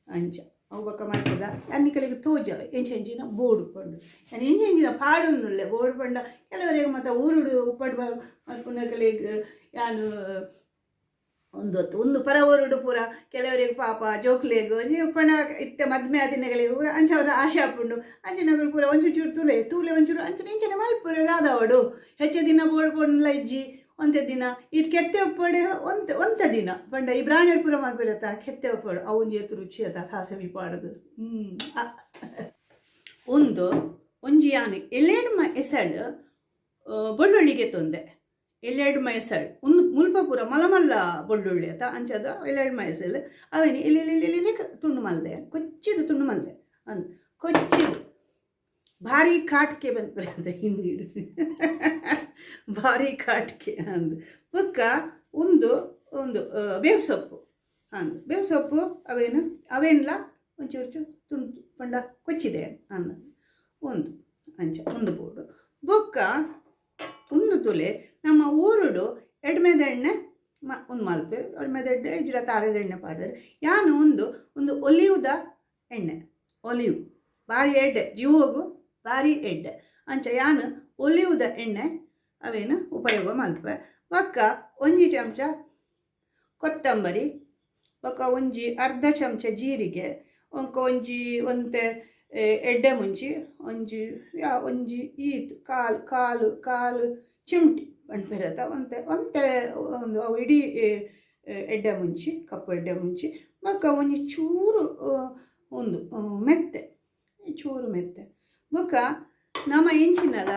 ಅಂಚ ಅವು ಬೊಕ್ಕ ಮಲ್ಪದ ಅನ್ನಿಕಲಿಗೆ ತೋಜ ಎಂಚ ಎಂಚಿನ ಬೋಡು ಪಂಡು ನಾನು ಎಂಚ ಎಂಚಿನ ಪಾಡೊಂದುಲ್ಲೆ ಬೋಡು ಪಂಡ ಕೆಲವರಿಗೆ ಮತ್ತು ಊರುಡು ಉಪ್ಪಡು ಮಲ್ಪುನಕಲಿಗೆ ಯಾನು ಒಂದು ಹೊತ್ತು ಒಂದು ಪರ ಊರುಡು ಪೂರ ಕೆಲವರಿಗೆ ಪಾಪ ಜೋಕ್ಲೆಗ್ ಒಂಜಿ ಪಂಡ ಇತ್ತೆ ಮದ್ಮೆ ಆದಿನಗಳಿಗೆ ಪೂರ ಅಂಚ ಅವರ ಆಶೆ ಆಪುಂಡು ಅಂಚಿನಗಳು ಪೂರ ಒಂಚೂರು ತೂಲೆ ತೂಲೆ ಒಂಚೂರು ಅಂಚನೆ ಇಂಚನೆ ಮಲ್ಪುರೆ ದಾದವಡು ಹೆಚ್ಚ ದಿನ ಬೋಡು ಪೊಂಡ್ಲ ಇಜ್ಜಿ ಒಂತೆ ದಿನ ಇದು ಕೆತ್ತೆ ಉಪ್ಪಡೆ ಒಂತೆ ಒಂತೆ ದಿನ ಪಂಡ ಈ ಬ್ರಾಣೆರ್ ಪೂರ ಮಲ್ಪಿರತ್ತ ಕೆತ್ತೆ ಉಪ್ಪಡು ಅವು ಒಂಜಿ ಎತ್ತು ರುಚಿ ಅತ್ತ ಸಾಸವಿ ಪಾಡದು. ಒಂದು ಒಂಜಿ ಯಾನ್ ಎಲೆಡ್ಮ ಎಸಳ್ ಬೊಳ್ಳುಳ್ಳಿಗೆ ತೊಂದೆ ಎಲೆಡ್ಮ ಎಸಳ್ ಒಂದು ಮುಲ್ಪ ಪೂರ ಮಲಮಲ್ಲ ಬೊಳ್ಳುಳ್ಳಿ ಅತ್ತ ಅಂಚದ ಎಲೆಡ್ಮ ಎಸಳ್ ಅವೇನು ಎಲೆ ತುಂಡು ಮಲ್ದೆ ಕೊಚ್ಚಿದು ತುಂಡು ಮಲ್ದೆ ಅಂದ್ ಕೊಚ್ಚಿದು ಭಾರಿ ಕಾಟ್ಕೆ ಬಂದ್ಬಿಡುತ್ತೆ ಹಿಂದಿಡು ಭಾರಿ ಕಾಟ್ಕೆ ಅಂದು ಬೊಕ್ಕ ಒಂದು ಒಂದು ಬೇವು ಸೊಪ್ಪು ಅಂದು ಬೇವು ಸೊಪ್ಪು ಅವೇನು ಅವೇನ್ಲ ಒಂಚೂರು ತುಂಡು ಪಂಡ ಕೊಚ್ಚಿದೆ ಅಂದ ಒಂದು ಅಂಚ ಒಂದು ಬೋಡು ಬೊಕ್ಕ ಒಂದು ತುಲೆ ನಮ್ಮ ಊರುಡು ಎಡ್ಮೆದೆಣ್ಣೆ ಒಂದು ಮಲ್ಪೆ ಎಡ್ಮೆದೆಣ್ಣೆ ಇಜ್ಜಿಡ ತಾರೆದೆಣ್ಣೆ ಪಾಡರ್ ಯಾನು ಒಂದು ಒಂದು ಒಲಿವುದ ಎಣ್ಣೆ ಒಲಿವ್ ಭಾರಿ ಎಡ್ಡೆ ಜೀವೋಗು ಭಾರಿ ಎಡ್ಡೆ ಅಂಚ ಯಾನು ಒಲಿವುದ ಎಣ್ಣೆ ಅವೇನು ಉಪಯೋಗ ಮಲ್ಪೆ ಬೊಕ್ಕ ಒಂಜಿ ಚಮಚ ಕೊತ್ತಂಬರಿ ಬೊಕ್ಕ ಒಂಜಿ ಅರ್ಧ ಚಮಚ ಜೀರಿಗೆ ಒಂಕ ಒಂಜಿ ಒಂತೆ ಎಡ್ಡೆ ಮುಂಚಿ ಒಂಜಿ ಯಾ ಒಂಜಿ ಈತ್ ಕಾಲು ಕಾಲು ಕಾಲು ಚಿಮ್ಟಿ ಪನ್ಪೆರತ ಒಂತೆ ಒಂತೆ ಒಂದು ಅವು ಇಡೀ ಎಡ್ಡೆ ಮುಂಚಿ ಕಪ್ಪು ಎಡ್ಡೆ ಮುಂಚಿ ಬೊಕ್ಕ ಒಂಜಿ ಚೂರು ಒಂದು ಮೆತ್ತೆ ಚೂರು ಮೆತ್ತೆ ಬೊಕ್ಕ ನಮ್ಮ ಎಂಚಿನಲ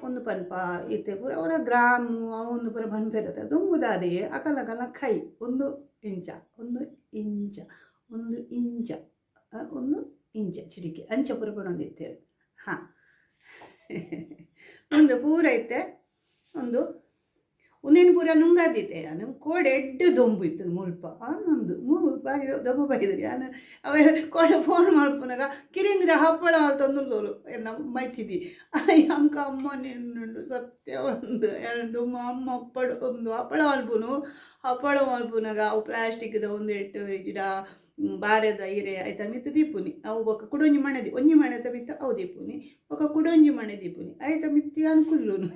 ಒಂದು ಪನ್ಪ ಇತ್ತೆ ಪೂರ ಅವರ ಗ್ರಾಮು ಒಂದು ಪೂರ ಪನ್ಪೆರತ ದುಂಬುದಾದೆಯೇ ಅಕಲಕಲ ಕೈ ಒಂದು ಇಂಚ ಒಂದು ಇಂಚ ಒಂದು ಇಂಚ ಒಂದು ಇಂಚ ಚಿಟಿಕೆ ಅಂಚ ಪೂರ ಪಣೊಂದಿತ್ತೇರು ಹಾಂ ಒಂದು ಪೂರ ಇತ್ತೆ ಒಂದು ಒಂದೇನು ಪೂರ ನುಂಗಾದಿತ್ತೆ ಯಾನು ಕೋಡೆ ಎಡ್ಡೆ ದೊಂಬು ಇತ್ತು ಮುಲ್ಪ ಒಂದು ಮೂರು ಬಾರಿ ದೊಂಬು ಬೈದ್ರಿ ಯಾನು ಅವ ಕೋಡೆ ಫೋನ್ ಮಲ್ಪುನಗ ಕಿರಿಂಗ್ದ ಹಪ್ಪಳ ಮಲ್ತೊಂದುಲ್ಲೋಲು ಎನ್ನ ಮೈತಿದಿ ಅಂಕ ಅಮ್ಮ ನಿನ್ನುಂಡು ಸತ್ಯ ಒಂದು ದೊಂಬು ಅಮ್ಮ ಅಪ್ಪಡು ಒಂದು ಹಪ್ಪಳ ಮಲ್ಪುನು ಹಪ್ಪಳ ಮಲ್ಪುನಗ ಅವು ಪ್ಲಾಸ್ಟಿಕ್ದ ಒಂದು ಎಟ್ಟು ಇಜ್ಜಿಡ ಬಾರೆದ ಇರೆ ಆಯ್ತಾ ಮಿತ್ತ ದೀಪುನಿ ಅವು ಬೊಕ್ಕ ಕುಡೊಂಜಿ ಮಣೆ the ಒಂಜಿ ಮಣೆತ ಮಿತ್ತ ಅವು ದೀಪುನಿ ಬೊಕ್ಕ ಕುಡೊಂಜಿ ಮಣೆ ದೀಪುನಿ ಆಯ್ತಾ ಮಿತ್ತಿ ಅನ್ಕುಲ್ಲುನು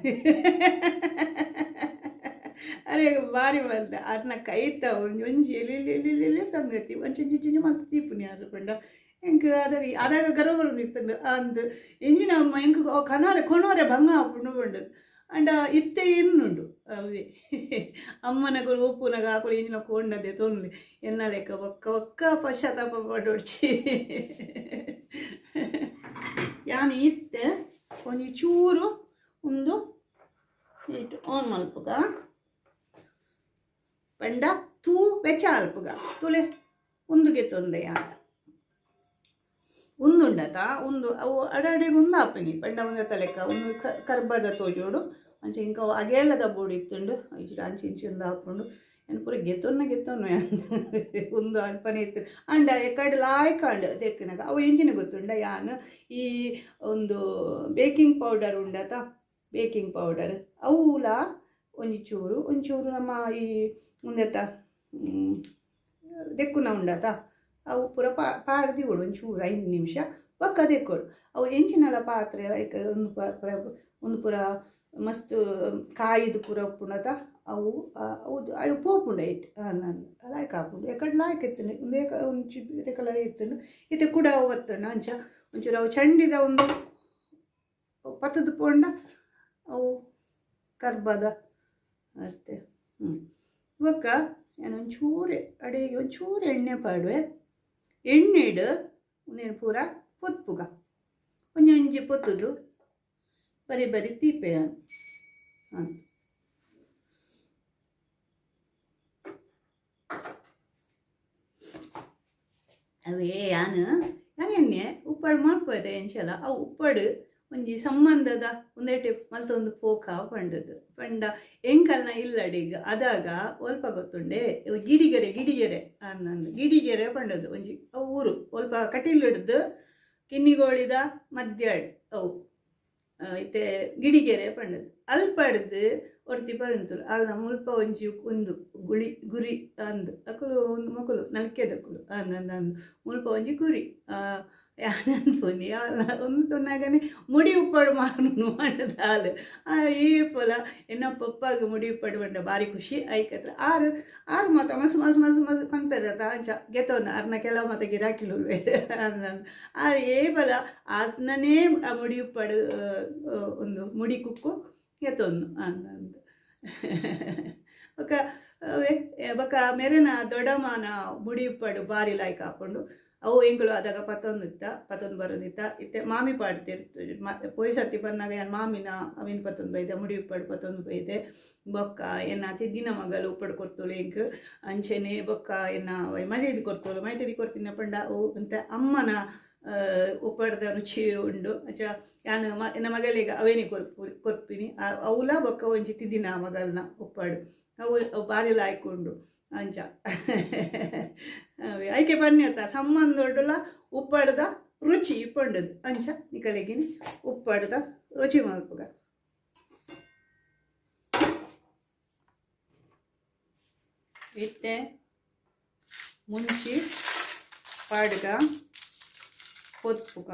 ಅರೆ ಬಾರಿ ಬಂದ ಅರ್ನ ಕೈತ ಒಂಜಿ ಒಂಜಿ ಎಲೆ ಎಲೆ ಎಲೆ ಸಂಗತಿ ಒಂಚಿ ಒಂಜಿ ಮಸ್ತ್ ದೀಪುನಿ ಅರು ಪಂಡ ಎಂಕ್ ಅದರಿ ಅದಾಗ ಗರ್ವ ಬರೋದು ಇತ್ತಂಡು ಅಂದ್ ಎಂಜಿನ ಅಮ್ಮ ಎಂಕ್ ಕನಾರೆ ಕೊಣೋರೆ ಭಂಗ ಆಪುಂಡು ಪಂಡದು. ಅಂಡ ಇತ್ತೆ ಎನ್ನುಂಡು ಅವೇ ಅಮ್ಮನಗುಲು ಉಪ್ಪುನಗ ಆಕುಲು ಇಂಚಿನ ಕೋಂಡದೆ ತೊನ್ಲೆ ಎನ್ನ ಲೆಕ್ಕ ಒಕ್ಕ ಒಕ್ಕ ಪಶ್ಚಾತ್ತಾಪ ಪಡೊಡ್ಚಿ ಯಾನ್ ಇತ್ತೆ ಒಂಜಿ ಚೂರು ಉಂದು ಇಟ್ಟು ಆನ್ ಮಲ್ಪುಗ ಪಂಡ ತೂ ವೆಚ್ಚ ಅಲ್ಪುಗ ತುಲೆ ಉಂದುಗೆ ತೊಂದೆ ಯಾನ್ ಉಂದುಂಡತ ಉಂದು ಅವು ಅಡಡೆಗೆ ಉಂದು ಆಪಿನಿ ಪಂಡ ಒಂದೆ ತಲೆಕ್ಕ ಉಂದು ಕರ್ಬದ ತೋಜೋಡು ಅಂಚೆ ಇಂಕ ಅಗೇಲದ ಬೋಡಿ ಇತ್ತುಂಡು ಇಜ್ಜಿಡ ಅಂಚೆ ಇಂಚೆ ಉಂದು ಆಪುಂಡು ಏನು ಪೂರ ಗೆತ್ತೊನ್ನ ಗೆತ್ತೊನ್ನು ಉಂದು ಅಲ್ಪನೆ ಇತ್ತು ಅಂಡ ಎಕಡೆ ಲಾಯ್ಕಂಡು ದೆಕ್ಕಿನಾಗ ಅವು ಎಂಜಿನ ಗೊತ್ತುಂಡ ಯಾನ್ ಈ ಒಂದು ಬೇಕಿಂಗ್ ಪೌಡರ್ ಉಂಡತ ಬೇಕಿಂಗ್ ಪೌಡರ್ ಅವುಲ ಒಂಜಿ ಚೂರು ಒಂಚೂರು ನಮ್ಮ ಈ ಉಂದೆತ್ತ ದೆಕ್ಕುನ ಉಂಡತ ಅವು ಪೂರ ಪಾಡ್ದಿವೊಡು ಒಂಚೂರು 5 ನಿಮಿಷ ಬೊಕ್ಕ ದೆಕ್ಕೊಡು ಅವು ಎಂಚಿನಲ ಪಾತ್ರೆ ಐಕ್ ಒಂದು ಪೂರ ಒಂದು ಪೂರ ಮಸ್ತ್ ಕಾಯಿದು ಪೂರ ಉಪ್ಪುಂಡತ ಅವು ಅವು ಅವು ಪೋಪುಂಡು ಐಟ್ ಲಾಯ್ಕ್ ಆಪುಂಡು ಎಕಡೆ ಲಾಯ್ಕ್ ಇತ್ತುಂಡು ಒಂದು ಏಕ ಒಂಚಿ ಬೇತೆ ಕಲರ್ ಇತ್ತುಂಡು ಇತ್ತೆ ಕೂಡ ಅವು ಬತ್ತುಂಡು ಅಂಚ ಒಂಚೂರು ಅವು ಚಂಡಿದ ಒಂದು ಪತ್ತದು ಪೋಂಡ ಅವು ಕರ್ಬದ ಅತ್ತೆ. ಬೊಕ್ಕ ಯಾನ್ ಒಂಚೂರು ಅಡೆಗೆ ಒಂಚೂರು ಎಣ್ಣೆ ಪಾಡುವೆ ಎಣ್ಣೆಡ್ ಉಂದೆನ್ ಪೂರ ಪೊತ್ಪುಗ ಒಂಜೊಂಜಿ ಪೊತ್ತುದು ಬರಿ ಬರಿ ತೀಪೆ ಅಂತ. ಅವೇ ಯಾನ್ ಯಾನ್ ಎಣ್ಣೆ ಉಪ್ಪಡು ಮಲ್ಪುವೆ ಎಂಚಲ ಅವು ಉಪ್ಪಡು ಒಂಜಿ ಸಂಬಂಧದ ಒಂದೇಟೆ ಮಲ್ತೊಂದು ಪೋಕ ಪಂಡದು ಪಂಡ ಎಂಕಲ್ನ ಇಲ್ಲಡಿಗ್ ಅದಾಗ ಒಲ್ಪ ಗೊತ್ತುಂಡೆ ಗಿಡಿಗೆರೆ ಗಿಡಿಗೆರೆ ಅನ್ನಂದು ಗಿಡಿಗೆರೆ ಪಂಡದು ಒಂಜಿ ಅವು ಊರು ಒಲ್ಪ ಕಟೀಲು ಹಿಡ್ದು ಕಿನ್ನಿಗೋಳಿದ ಮಧ್ಯಾಡ್ ಅವು ಇತ್ತೆ ಗಿಡಿಗೆರೆ ಪಂಡದು ಅಲ್ಪಡ್ದು ಒರ್ತಿ ಪರಂತುಲು ಅಲ್ನ ಮುಲ್ಪ ಒಂಜಿ ಒಂದು ಗುಳಿ ಗುರಿ ಅಂದು ಅಕುಲು ಒಂದು ಮಕ್ಕಳು ನಲ್ಕೆದಕುಲು ಅಂದು ಅಂದು ಮುಲ್ಪ ಒಂಜಿ ಗುರಿ ಯಾನನ್ಪುನಿ ಒಂದು ತೊನ್ನಾಗನೆ ಮುಡಿ ಉಪ್ಪಡು ಮಾರುನು ಮಾಡದ ಹಾಲು ಈ ಪೊಲ ಎನ್ನ ಪಪ್ಪಾಗ ಮುಡಿ ಉಪ್ಪಡು ಬಂಡ ಭಾರಿ ಖುಷಿ ಐಕತ್ರ ಆರು ಆರು ಮಾತ ಮಸ್ ಮಸ್ ಮಸ್ ಮಸ್ ಪನ್ಪೆರತ ಅಂಚ ಗೆತೋನ ಅರ್ನ ಕೆಲವು ಮಾತ ಗಿರಾಕಿಲು ಆರು ಏ ಬಲ ಆತ್ನನೇ ಆ ಮುಡಿ ಉಪ್ಪಡು ಒಂದು ಮುಡಿ ಕುಕ್ಕು ಗೆತೊನ್ನು ಅಂದಂದು. ಬೊಕ ಬೊಕ ಮೆರೆನ ದೊಡ್ಡಮ್ಮನ ಮುಡಿ ಉಪ್ಪಡು ಬಾರಿ ಲಾಯ್ಕ್ ಹಾಕೊಂಡು ಅವು ಎಂಕುಲು ಅದಾಗ ಪತ್ತೊಂದು ಇತ್ತ ಪತ್ತೊಂದು ಬರೋದಿತ್ತ ಇತ್ತೆ ಮಾಮಿ ಪಾಡ್ತಿರ್ತು ಪೋಯಿ ಸರ್ತಿ ಬನ್ನಾಗ ಯಾನ್ ಮಾಮಿನ ಅವಿನ ಪತ್ತೊಂದು ಬೈದೆ ಮುಡಿ ಉಪ್ಪಡು ಪತ್ತೊಂದು ಬೈದೆ ಬೊಕ್ಕ ಎನ್ನ ತಿದ್ದಿನ ಮಗಲು ಉಪ್ಪಡು ಕೊರ್ತೋಳು ಎಂಕ್ ಅಂಚೆನೆ ಬೊಕ್ಕ ಎನ್ನ ಮೈತೈದಿ ಕೊರ್ತೋಳು ಮೈತೈದಿ ಕೊರ್ತಿನ ಪಂಡ ಅವು ಅಂತ ಅಮ್ಮನ ಉಪ್ಪಡ್ದ ರುಚಿ ಉಂಡು ಅಂಚ ಯಾನ್ ಎನ್ನ ಮಗಲಿಗೆ ಅವೇನಿ ಕೊರ್ಪಿನಿ ಅವುಲ ಬೊಕ್ಕ ಒಂಜಿ ತಿದ್ದಿನ ಮಗಲ್ನ ಉಪ್ಪಡು ಅವು ಅವು ಬಾರಿ ಲಾಯ್ಕೊಂಡು ಅಂಚ ಐಕೆ ಪನ್ಯತ ಸಂಬಂಧೊಡ್ಡುಲ ಉಪ್ಪಡ್ದ ರುಚಿ ಪಂಡದು ಅಂಚ ನಿಕಲೆಗಿನಿ ಉಪ್ಪಡ್ದ ರುಚಿ ಮಲ್ಪುಗ. ಇತ್ತೆ ಮುಂಚಿ ಪಾಡ್ಗ ಪೊತ್ಪುಗ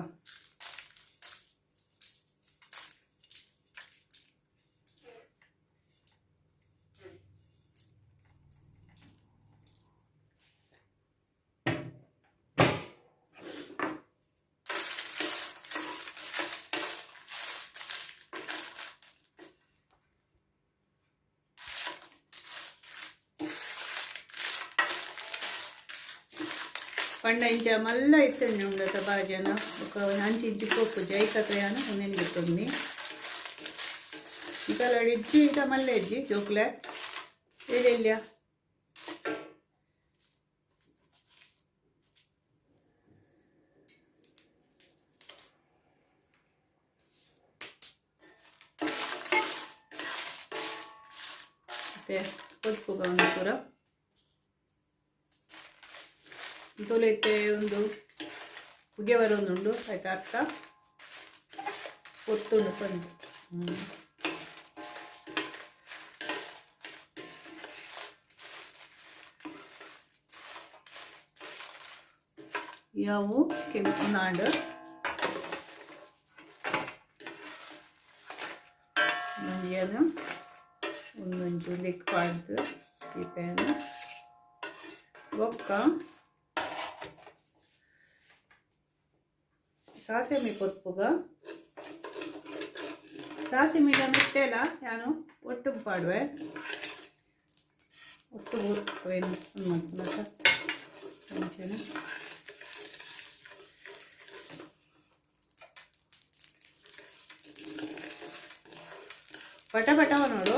ಪಂಡ ಇಂಚ ಮಲ್ಲ ಇತ್ತಂಡೆ ಉಂಡತ ಬಾಜನ ಬೊಕ ಅಂಚಿ ಇಂಚಿ ಪೋಪುಜಿ ಐಕತ್ರ ಯಾನ್ ಉಂದೆನ್ ಗೆತ್ತೊಂದಿ ನಿಕಲಡ್ ಇಜ್ಜಿ ಇಂಚ ಮಲ್ಲ ಇಜ್ಜಿ ಜೋಕ್ಲೆ ಎಲ್ಯ ಮತ್ತೆ ಪೊತ್ಪುಗ ಒಂದು ಪೂರ ತೊಲೆತೆ ಒಂದು ಪುಗೆ ಬರೋದುಂಡು ಆಯ್ತಾ ಅರ್ಥ ಪೊತ್ತುಂಡು ಪಂದು. ಯಾವು ಕೆಂಪು ನಾಡು ಮಂಜಿಯನ್ನು ಒಂದೊಂಚು ಲಿಕ್ ಪಾಡ್ದು ದೀಪೆಯನ್ನು ಬೊಕ್ಕ ಸಾಸೆಮಿ ಪೊತ್ಪುಗ. ಸಾಸಿಮಿದ ಮೆತ್ತೆಲ ಯಾನು ಒಟ್ಟು ಪಾಡುವೆ ಒಟ್ಟು ಅವೇನು ಮಾಡ್ಕೊಳತ್ತ ಮುಂಚೆನ ಪಟ ಪಟವ ನೋಡು.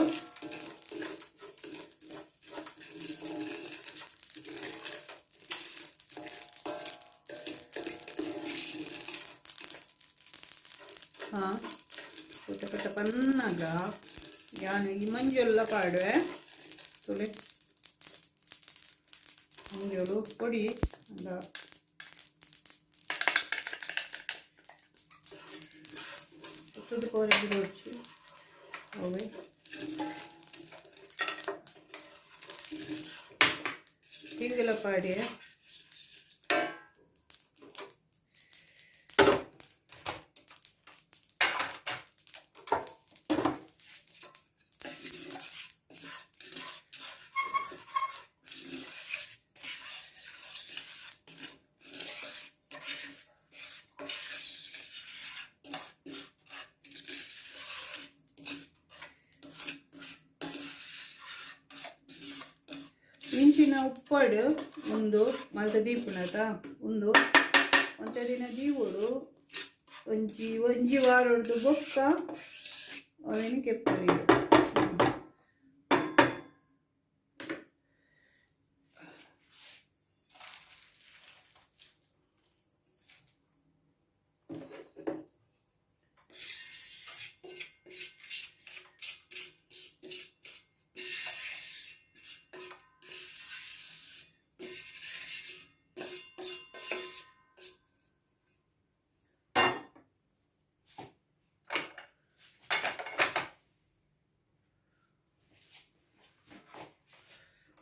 ಹಾಂ ಪುಟ್ಟ ಪಟ ಪನ್ನಾಗ ಯಾನು ಈ ಮಂಜುಲ್ಲ ಪಾಡುವೆ ತುಳಿ ಮಂಜುಳು ಪೊಡಿ ಅಂದ ತುದು ಕೋರೆ ಬಿಡೋಚಿ ಅವೇ ತಿಂಗಳ ಪಾಡಿ. ಇಂಚಿನ ಉಪ್ಪಾಡು ಒಂದು ಮಲ್ತ ದೀಪುನತ ಒಂದು ಒಂತೆ ದಿನ ದೀವೋಡು ಒಂಜಿ ಒಂಜಿ ವಾರೊಡ್ದು ಬೊಕ್ಕ ಅವೇನು ಕೆಪ್ಪರಿ.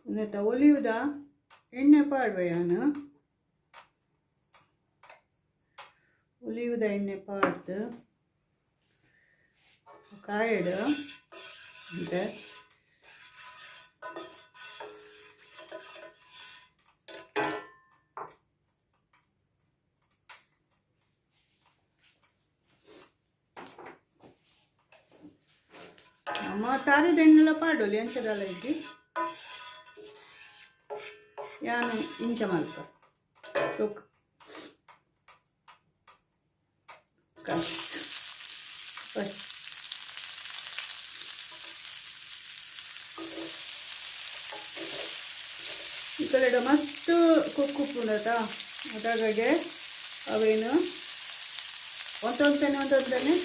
ಉಂದೆತ ಒಲಿಯುದ ಎಣ್ಣೆ ಪಾಡುವೆ ಯಾನು ಒಲಿಯುದ ಎಣ್ಣೆ ಪಾಡ್ದು ಕಾಯಡು ಅಂತೆ ನಮ್ಮ ತಾರಿದ ಎಣ್ಣೆಲ ಪಾಡೊಲಿ ಅಂಚದಲ್ಲ ಇದ್ದಿ ಯಾನು ಇಂಚ ಮಲ್ಪ ತೂಕ ಈ ಕಡೆ ಮಸ್ತ್ ಕುಕ್ಕುಪ್ಪುಂಡತ ಅದಾಗೆ ಅವೇನು ಒಂದೊಂದನೆ ಒಂದೊಂದನೆ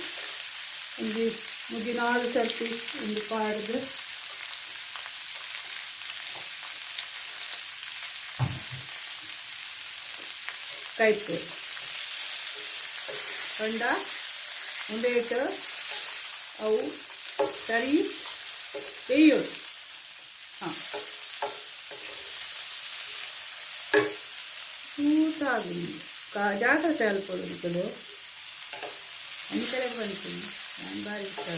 ಒಂಜಿ ಮುಗಿ ನಾಲ್ ಸರ್ತಿ ಒಂದು ಪಾಡ್ದು ಕೈಪು ಪಂಡ ಉಂದೇಟ್ ಅವು ಸರಿ ಬೇಯೋಡು. ಹಾಂ ತೂತಾಗಿ ಜಾಗ್ರತೆ ಅಲ್ಪೊಡು ನಿಕುಲು ಅಂಚೆಡೆ ಬಂತೀನಿ ನಾನು ಭಾರಿ ಇಷ್ಟ.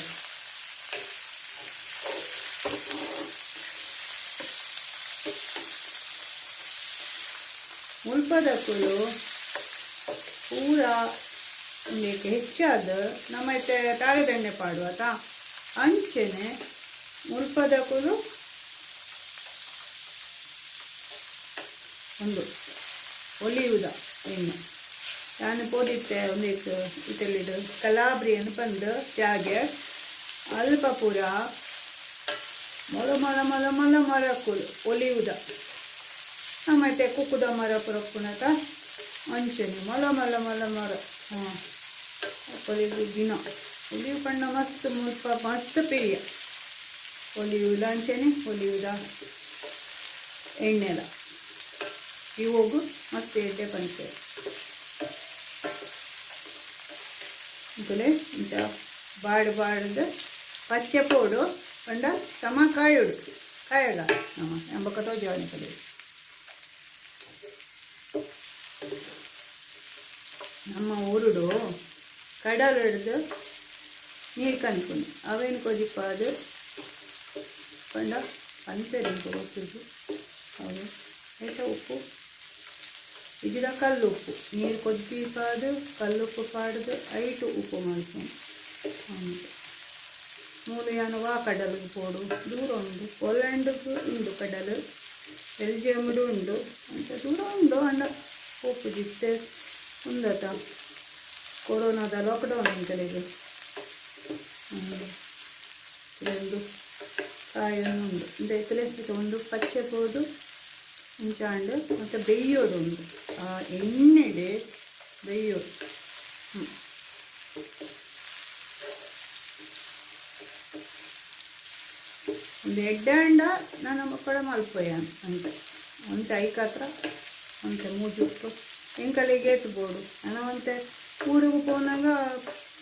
ಮುಲ್ಪದಕುಲು ಪೂರ ಉಂದೆಕ್ ಹೆಚ್ಚಾದ್ ನಮ ಇತ್ತೆ ತಾಳೆದೆಣ್ಣೆ ಪಾಡುವತ ಅಂಚೆನೆ ಮುಲ್ಪದಕುಲು ಉಂದು ಒಲಿಯುದ ಎಣ್ಣೆ ಯಾನ್ ಪೋದಿತ್ತೆ ಉಂದೆಕ್ ಇಟಲಿಡ್ ಕಲಾಬ್ರಿಯನ್ ಪಂದ್ ಜಾಗೆ ಅಲ್ಪ ಪೂರ ಮೊಲ ಮೊಲ ಮೊಲ ಮೊಲ ಮರಕುಲು ಒಲಿಯುದ ನಮ ಇತ್ತೆ ಕುಕ್ಕುದ ಮರ ಪೂರ ಉಪ್ಪುನತ ಅಂಚೆನೆ ಮೊಲ ಮೊಲ ಮೊಲ ಮರ. ಹಾಂ ಒಲಿವು ದಿನ ಒಲಿವು ಪಂಡ ಮಸ್ತ್ ಮುಲ್ಪ ಮಸ್ತ್ ಪಿರಿಯ ಒಲಿಯುದ ಅಂಚೆನೆ ಒಲಿಯುದ ಎಣ್ಣೆಲ ಇವಾಗ ಮಸ್ತ್ ಎಡ್ಡೆ ಪನ್ಪೆರ್ ಇಂಕುಲೆ ಇಂಚ ಬಾಡ್ ಬಾಡ್ದು ಪಚ್ಚೆ ಪೋಡು ಪಂಡ ಸಮ ಕಾಯೋಡು ಕಾಯಗ ನಮ ಎಂಬಕ ತೋಜಾವ ನಿಕಲೆ. ನಮ್ಮ ಊರುಡು ಕಡಲ್ ಹಿಡ್ದು ನೀರು ಕನ್ಪುನಿ ಅವೇನು ಕೊದಿಪಾದು ಪಂಡ ಪನ್ಪೆರ್ ಎಂಕ್ ಗೊತ್ತುಜ್ಜಿ ಅವು ಐತ ಉಪ್ಪು ಇಜ್ಜಿಡ ಕಲ್ಲುಪ್ಪು ನೀರು ಕೊದಿಪಾದು ಕಲ್ಲುಪ್ಪು ಪಾಡ್ದು ಐಟ್ ಉಪ್ಪು ಮಲ್ಪುನು. ಮೂಲು ಯಾನ್ ವಾ ಕಡಲ್ಗ್ ಪೋಡು ದೂರ ಉಂಡು. ಪೋಲೆಂಡ್ಗ್ ಉಂಡು ಕಡಲು, ಬೆಲ್ಜಿಯಮ್ಡ್ ಉಂಡು, ಅಂಚ ದೂರ ಉಂಡು. ಆಂಡ ಪೋಪುಜಿ ಇತ್ತೆ. ಉಂದತ ಕೊರೋನಾದ ಲಾಕ್ಡೌನ್ ಎಂಕಲೆಗ್. ಉಂದು ಕಾಯೊಂದು ಉಂಡು. ಇಂದ ಇತ್ತಲೆ ಉಂದು ಪಚ್ಚೆ ಪೋದು ಇಂಚ ಆಂಡ್. ಮತ್ತು ಬೆಯ್ಯೋಡು ಉಂಡು, ಆ ಎಣ್ಣೆಡ್ ಬೆಯ್ಯೋಡು. ಒಂದು ಎಡ್ಡೆ ಆಂಡ ನಾನು ಮಕ್ಕಳ ಮಲ್ಪೊಯ ಅಂತ. ಒಂತೆ ಐಕಾತ್ರ ಒಂತೆ ಮೂಜುಪ್ಪು ಎಂಕಲೆಗ್ ಏತ್ ಬೋಡು. ನನ ಒಂತೆ ಊರುಗು ಪೋನಾಗ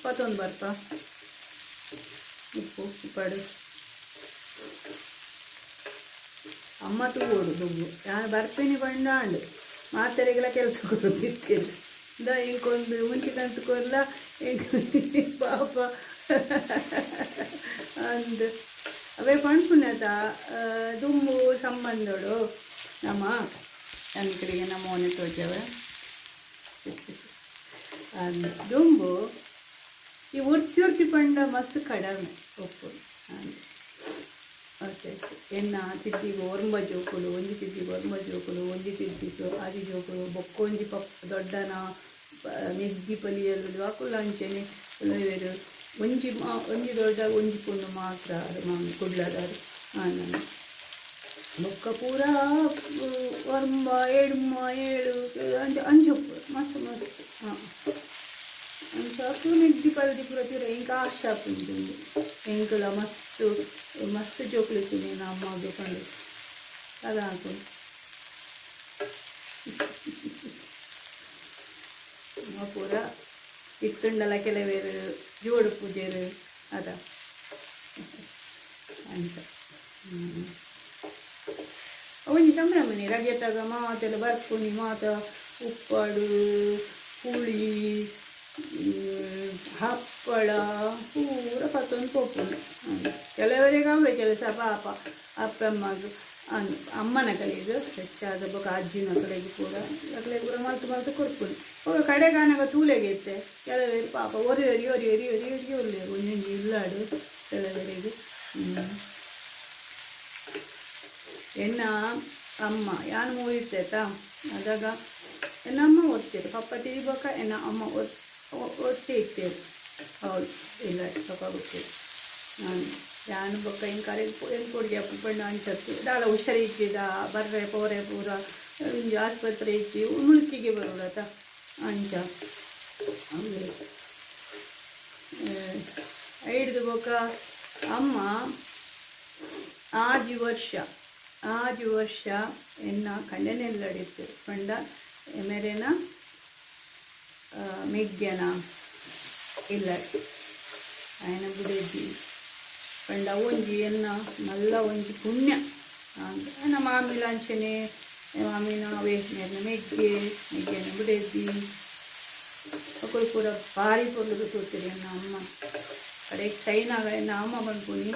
ಪತ್ತೊಂದು ಬರ್ಪ ಉಪ್ಪು ಉಪ್ಪಡು. ಅಮ್ಮ ತೂವೊಡು ದುಂಬು. ಯಾನ್ ಬರ್ಪಿನಿ ಪಂಡ ಆಂಡ್, ಮಾತೆರೆಗ್ಲ ಕೆಲಸ ಕೊರೊಂದಿತ್ತೆರ್. ಇಂದ ಎಂಕೊಂದು ಮುಂಚಿ ಕಂತ್ ಕೊರ್ಲ ಎಂಕ್ ಪಾಪ ಅಂದ್. ಅವೇ ಪನ್ಪುನತ ದುಂಬು ಸಂಬಂಧೊಡು ನಮ ಎಂಕಲೆಗ್ ನಮೋನೆ ತೋಜವೆ ಅಂದ್. ದುಂಬು ಈ ಒರ್ತಿ ಒರ್ತಿ ಪಂಡ ಮಸ್ತ್ ಕಡಮೆ ಉಪ್ಪು ಅಂದ್. ಓಕೆ, ಎನ್ನ ತಿದ್ದಿಗ್ ಒರ್ಂಬ ಜೋಕುಲು, ಒಂಜಿ ತಿದ್ದಿಗ್ ಒರ್ಂಬ ಜೋಕುಲು, ಒಂಜಿ ತಿದ್ದಿಗ್ ಆಜಿ ಜೋಕುಲು, ಬೊಕ್ಕೊಂಜಿ ಪಪ್ ದೊಡ್ಡನ ಮೆಗ್ದಿ ಪಲಿಯಲ್ಲು ಅಕುಲು ಅಂಚೆನೆ ಕೆಲವೆರ್. ಒಂಜಿ ಒಂಜಿ ದೊಡ್ಡ ಒಂಜಿ ಪೊಣ್ಣು ಮಾತ್ರ ಮಾಮಿ ಕುಡ್ಲದಾರ್. ನಾನು ಬೊಕ್ಕ ಪೂರ ಒರ್ಂಬ ಎಡ್ಮ ಏಳು ಅಂಚ ಅಂಚ ಉಪ್ಪು ಮಸ್ತ್ ಮಸ್ತ್. ಹಾಂ, ಅಂಚ ಅಕುಲು ಮೆಗ್ದಿ ಪಲ್ದಿ ಪೂರ ತೀರ. ಎಂಕ್ ಆಶೆ ಆಪುಂಡು ಎಂಕುಲ ಮಸ್ತ್ ಮಸ್ತ್ ಜೋಕುಲು ಇತ್ತಿನಿ ಅಮ್ಮಗ್ ಪಂಡು ಅದ ಆಪುಂಡು. ಪೂರ ಇತ್ತುಂಡಲ ಕೆಲವೇರು ಜೋಡು ಪೂಜೆರ್ ಅದ ಅಂಚ. ಒಂಜಿ ಸಂಭ್ರಮನೆ ರಜೆತಾಗ ಮಾತೆಲ್ಲ ಬರ್ಪುನಿ. ಮಾತ ಉಪ್ಪಡು, ಪುಳಿ, ಹಪ್ಪಳ ಪೂರ ಪತ್ತೊಂದು ಪೋಪುನಿ. ಕೆಲವರಿಗೆ ಅವೇ ಕೆಲಸ ಪಾಪ ಅಪ್ಪಮ್ಮಗ್ ಅಮ್ಮನ ಕಲೆಗ್ ಹೆಚ್ಚಾದ ಬೊಕ ಅಜ್ಜಿನ ಕಲೆಗ್ ಪೂರ ಅಕ್ಲೆಗ್ ಪೂರ ಮಲ್ತ್ ಮಲ್ತ್ ಕೊರ್ಪುನಿ. ಬೊಕ ಕಡೆಗಾನಗ ತೂಲೆಗೆ ಇತ್ತೆ ಕೆಲವೆರ್ ಪಾಪ ಒರಿ ಒರಿ ಒರಿ ಒರಿ ಒರಿ ಒರಿ ಉಲ್ಲೆರ್ ಒಂಜೊಂಜಿ ಇಲ್ಲಾಡ್ ಕೆಲವರಿಗೆ. ಎನ್ನ ಅಮ್ಮ ಯಾನ್ ಮೂಲಿತ್ತೆತ ಅದಾಗ ಎನ್ನ ಅಮ್ಮ ಒರ್ತಿರು. ಪಪ್ಪ ತೀರಿ ಬೊಕ ಎನ್ನ ಅಮ್ಮ ಒರ್ತಿ ಇತ್ತೆರ್ ಅವಳು ಇಲ್ಲ ಪಪ್ಪ ಗೊತ್ತಿಲ್ಲ. ನಾನು ಯಾನ್ ಬೊಕ್ಕ ಎಂಕ್ ಅರೆಗ್ ಎಂಕ್ ಕೊಡಿಗೆ ಪಂಡ ಅಂಚತ್ತು ದಾಲ ಹುಷಾರಿಜ್ಜಿದ ಬರ್ರೆ ಪೋರೆ ಪೂರ ಒಂಜಿ ಆಸ್ಪತ್ರೆ ಇಜ್ಜಿ, ಮುಲ್ಕಿಗೆ ಬರೋಡತ ಅಂಚ. ಐಡ್ದು ಬೊಕ್ಕ ಅಮ್ಮ ಆಜಿ ವರ್ಷ 6 ವರ್ಷ ಎನ್ನ ಕಂಡನೆಲ್ಲಡಿತ್ತು ಪಂಡ ಮೆರೆನ ಮೆಗ್ಯನ ಇಲ್ಲ ಆಯನ ಬುಡೆದಿ ಪಂಡ ಒಂಜಿ ಎನ್ನ ಮಲ್ಲ ಒಂಜಿ ಪುಣ್ಯ. ಎನ್ನ ಮಾಮಿಲ ಅಂಚನೆ, ಮಾಮಿನ ಅವೇ ಮೇರ್ನ ಮೆಗ್ಗೆ ಮೆಗ್ಯನ ಬುಡೆದಿ ಅಕುಲು ಪೂರ ಭಾರಿ ಪೊರ್ಲುಗು ತೂತೆರ್ ಎನ್ನ ಅಮ್ಮ. ಕಡೆಕ್ ಸೈನಾಗ ಎನ್ನ ಅಮ್ಮ ಪನ್ಪುನಿ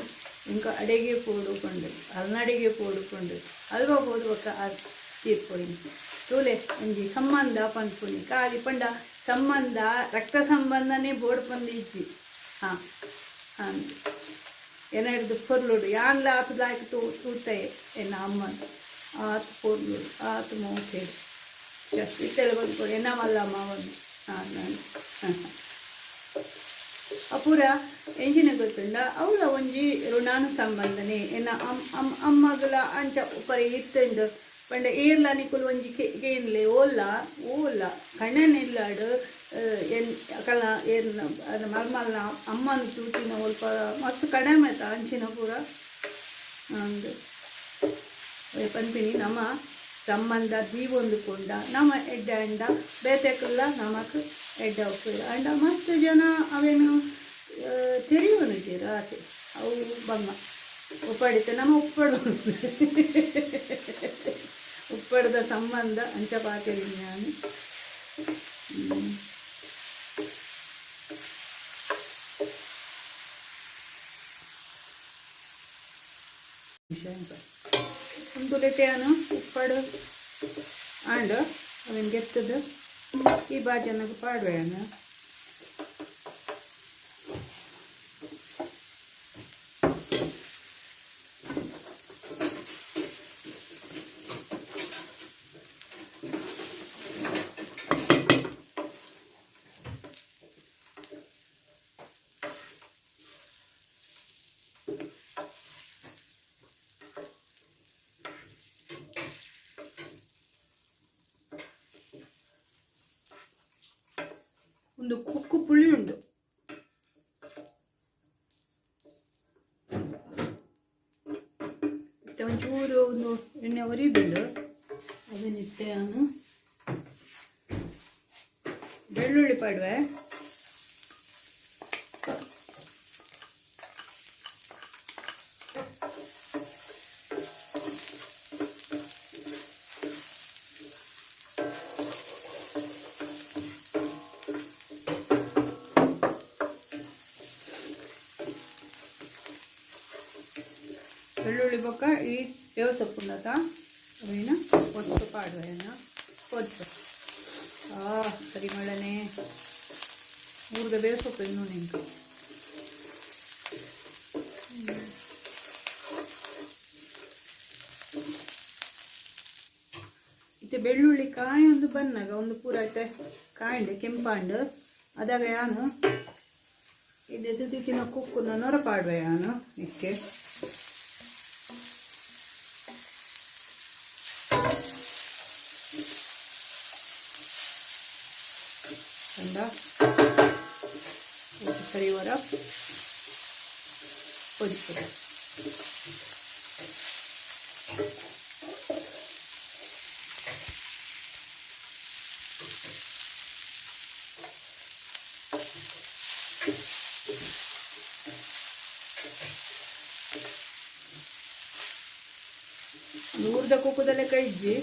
ಎಂಕ್ ಅಡೆಗೆ ಪೋಡು ಪಂಡ್, ಅಲ್ನಡೆಗೆ ಪೋಡು ಪಂಡ್. ಅಲ್ಪ ಪೋದು ಬೊಕ್ಕ ತೀರ್ಪೋಯಿನಿ. ತೂಲೆ ಒಂಜಿ ಸಂಬಂಧ ಪನ್ಪುನಿ ಖಾಲಿ ಪಂಡ ಸಂಬಂಧ ರಕ್ತ ಸಂಬಂಧನೇ ಬೋಡು ಪಂದ್ ಇಜ್ಜಿ. ಹಾಂ ಅಂದ್ ಎನಡ್ದ್ ಪೊರ್ಲುಡು ಯಾನ್ಲ ಆತ್ ಲಾಯ್ಕ್ ತೂತೆ ಎನ್ನ ಅಮ್ಮನ್. ಆತ್ ಪೊರ್ಲುಡು ಆತ್ ಮೋಕೆಡ್ ಇತ್ತೆಲ ಪನ್ಪೊಡು ಎನ್ನ ಮಲ್ಲಮ್ಮ ಪಂದ್. ಹಾಂ, ನಾನು ಅಪೂರ ಎಂಚಿನ ಗೊತ್ತುಂಡ ಅವ್ಲ ಒಂಜಿ ಋಣಾನು ಸಂಬಂಧನೆ. ಎನ್ನ ಅಮ್ಮಗುಲ ಅಂಚ ಪರಿ ಇತ್ತುಂಡು ಪಂಡ ಏರ್ಲ ನಿಕುಲು ಒಂಜಿ ಕೇನ್ಲೆ ಓಲ್ಲ ಓಲ್ಲ ಕಣ್ಣನಿಲ್ಲಾಡ್ ಎನ್ ಅಕಲ್ನ ಏರ್ನ ಮರ್ಮಲ್ನ ಅಮ್ಮನ ತೂತಿನ ಒಲ್ಪ ಮಸ್ತ್ ಕಡಿಮೆ ಆತ ಅಂಚಿನ ಪೂರ. ಅಂದ್ ಪನ್ಪಿನಿ ನಮ ಸಂಬಂಧ ದೀವೊಂದುಕೊಂಡ ನಮ ಎಡ್ಡೆ ಆಂಡ ಬೇತೆಕುಲ್ಲ ನಮಕ್ ಎಡ್ಡೆ ಉಪ್ಪುವೆರ್. ಆಂಡ ಮಸ್ತ್ ಜನ ಅವೆನ್ ತೆರಿಯೊನುಜೆರ್ ಆತೆ. ಅವು ಬಂಗ ಉಪ್ಪಡಿತ್ತೆ ನಮ ಉಪ್ಪಡು ಉಪ್ಪಡ್ದ ಸಂಬಂಧ ಅಂಚ ಪಾತೆರಿನಿ ಯಾನ್. ಉಂದುಲೆಟೆ ಯಾನ್ ಉಪ್ಪಡು ಆಂಡ್ ಅವೆನ್ ಗೆತ್ತುದು ಈ ಬಾಜನಗ್ ಪಾಡುವೆ ಯಾನ್. ಒಂದು ಕುಕ್ಕು ಪುಳಿ ಉಂಡು. ಮತ್ತೆ ಒಂಚೂರು ಒಂದು ಎಣ್ಣೆ ಒರಿದುಂಡು ಅದನ್ನಿತ್ತೆ ನಾನು ಬೆಳ್ಳುಳ್ಳಿ ಪಾಡುವೆ. ಬೆಳ್ಳುಳ್ಳಿ ಬೊಕ್ಕ ಈ ಬೇವು ಸೊಪ್ಪುಂಡತ ಅವೇನು ಒತ್ತು ಪಾಡುವೆನ ಒತ್ತು ಪರಿಮಳನೆ ಊರ್ದ ಬೇವು ಸೊಪ್ಪು ಇನ್ನೂ ನಿಂಗೆ. ಇತ್ತೆ ಬೆಳ್ಳುಳ್ಳಿ ಕಾಯಿ ಒಂದು ಬನ್ನಾಗ ಒಂದು ಪೂರ ಐತೆ ಕಾಯಿಂಡು ಕೆಂಪಾಂಡು ಅದಾಗ ಯಾನು ಇದು ತಿನ್ನ ಕುಕ್ಕುನ ನೊರ ಪಾಡುವೆ ಯಾನು ಇಕ್ಕೆ. ಕಂಡ ಸರಿ ವರ ಕೊದಿಪುರ. ಊರ್ದ ಕುಕ್ಕುದಲ್ಲೇ ಕೈ ಇಜ್ಜಿ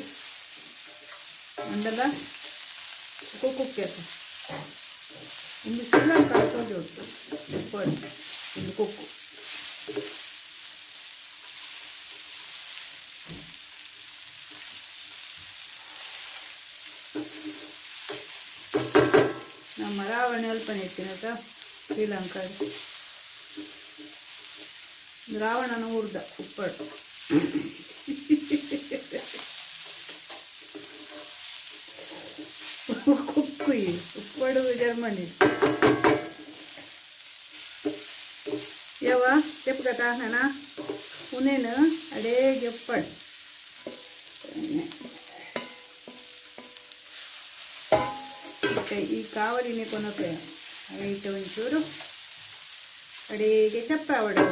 ಅಂಡಲ ಕುಕ್ಕುಕ್ಕೆ ಒಂದು ಶ್ರೀಲಂಕಾ ತೋಜಿ ಉಂಟು ಒಂದು ಕುಕ್ಕು. ನಮ್ಮ ರಾವಣ ಅಲ್ಪನೆ ಇತ್ತಿನತ ಶ್ರೀಲಂಕಾ ರಾವಣನ ಊರ್ದ ಉಪ್ಪಡು. ಕುಕ್ಕು ಉಪ್ಪಡು ಜರ್ಮನಿ ಯಾವ ತೆಪ್ಪುಗತ ನಾನ ಉನೇನು ಅಡೇಗೆ ಉಪ್ಪಡು. ಈ ಕಾವಲಿನೇ ಕೊನಪೆ ಐತೆ ಒಂಚೂರು ಅಡೇಗೆ ಚಪ್ಪಾವಡು.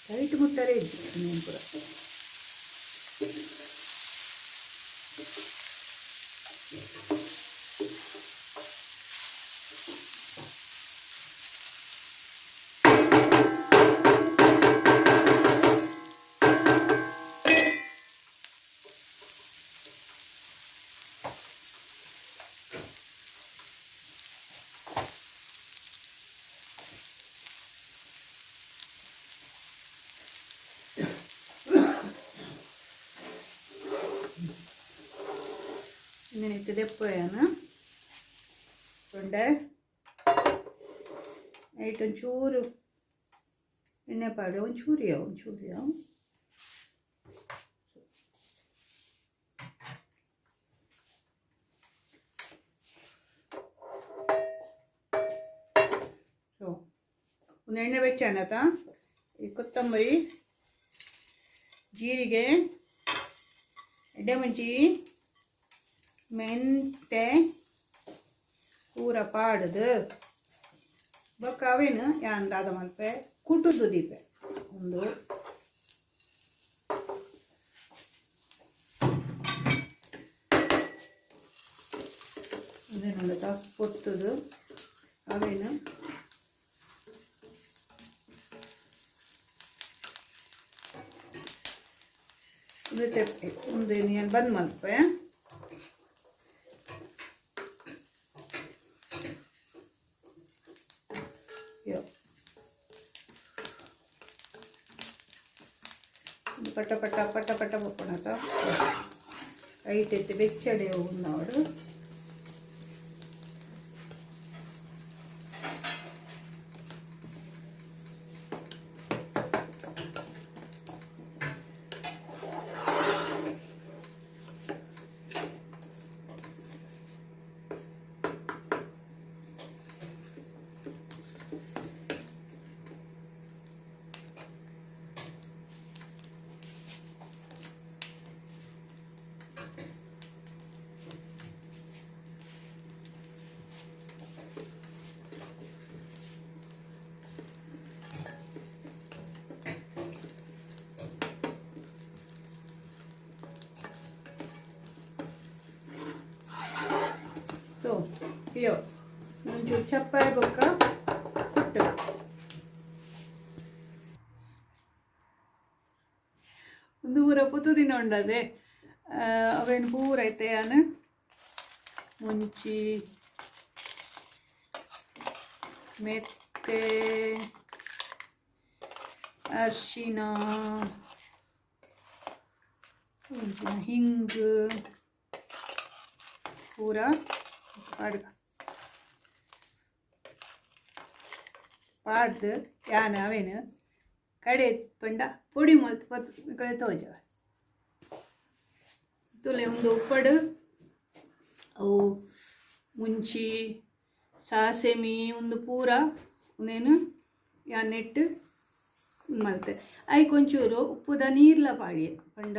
ಟೈಟ್ ಮುಟ್ಟರೆ ಇಜ್ಜಿ ಪೂರ. ഇങ്ങനെ ದೆಪ್ಪನ ಉಂಡೆ ನೈಟ್ ಒಂಚೂರು ಎಣ್ಣೆ ಪಾಡು ಒಂಚೂರು ಯಾವ ಒಂಚೂರು ಯಾವ. ಸೊ ಒಂದು ಎಣ್ಣೆ ಬೆಚ್ಚ ಈ ಕೊತ್ತಂಬರಿ ಜೀರಿಗೆ ಎಡ್ಡೆಮುಂಚಿ ಮೆಂತೆ ಪೂರ ಪಾಡುದು ಬೊಕ್ಕ ಅವೇನು ಯಾನ್ ದಾದ ಮಲ್ಪೆ ಕುಟುದು ದೀಪೆ ಒಂದು ಉಂದೇನುಂಡತ ಪೊತ್ತುದು ಅವೇನು ಒಂದು ತೆಪ್ಪೆ ಒಂದು ಏನು ಬಂದ್ ಮಲ್ಪೆ. ಪಟ ಪಟ ಪಟ ಪಟ ಪೊಪ್ಪಣತ ಐಟ್ ಎತ್ತಿ ಬೆಚ್ಚಡೆ ಉನ್ನೋಡು. ಯೋ ಒಂಚೂರು ಚಪ್ಪಾಯ ಬೊಕ್ಕ ಕುಟ್ಟು ಒಂದು ಪೂರ ಪುತ್ತು ದಿನ ಉಂಡದೆ ಅವೇನು ಪೂರ ಐತೆ ಯಾನು ಮುಂಚಿ ಮೆತ್ತೆ ಅರಿಶಿನ ಹಿಂಗು ಪೂರ ಪಾಡ್ಗ ಪಾಡ್ದು ಯಾನ ಅವೇನು ಕಡೆ ಪಂಡ ಪೊಡಿ ಮಲ್ತ್ ಪತ್ ಕಡೆ ತೋಜ ತುಲೆ ಒಂದು ಉಪ್ಪಡು ಅವು ಮುಂಚಿ ಸಾಸೆಮಿ ಒಂದು ಪೂರ ಒಂದೇನು ಯಾನೆಟ್ಟು ಮಲ್ತೆ ಐಕ್ ಒಂಚೂರು ಉಪ್ಪುದ ನೀರ್ಲ ಪಾಡಿ ಪಂಡ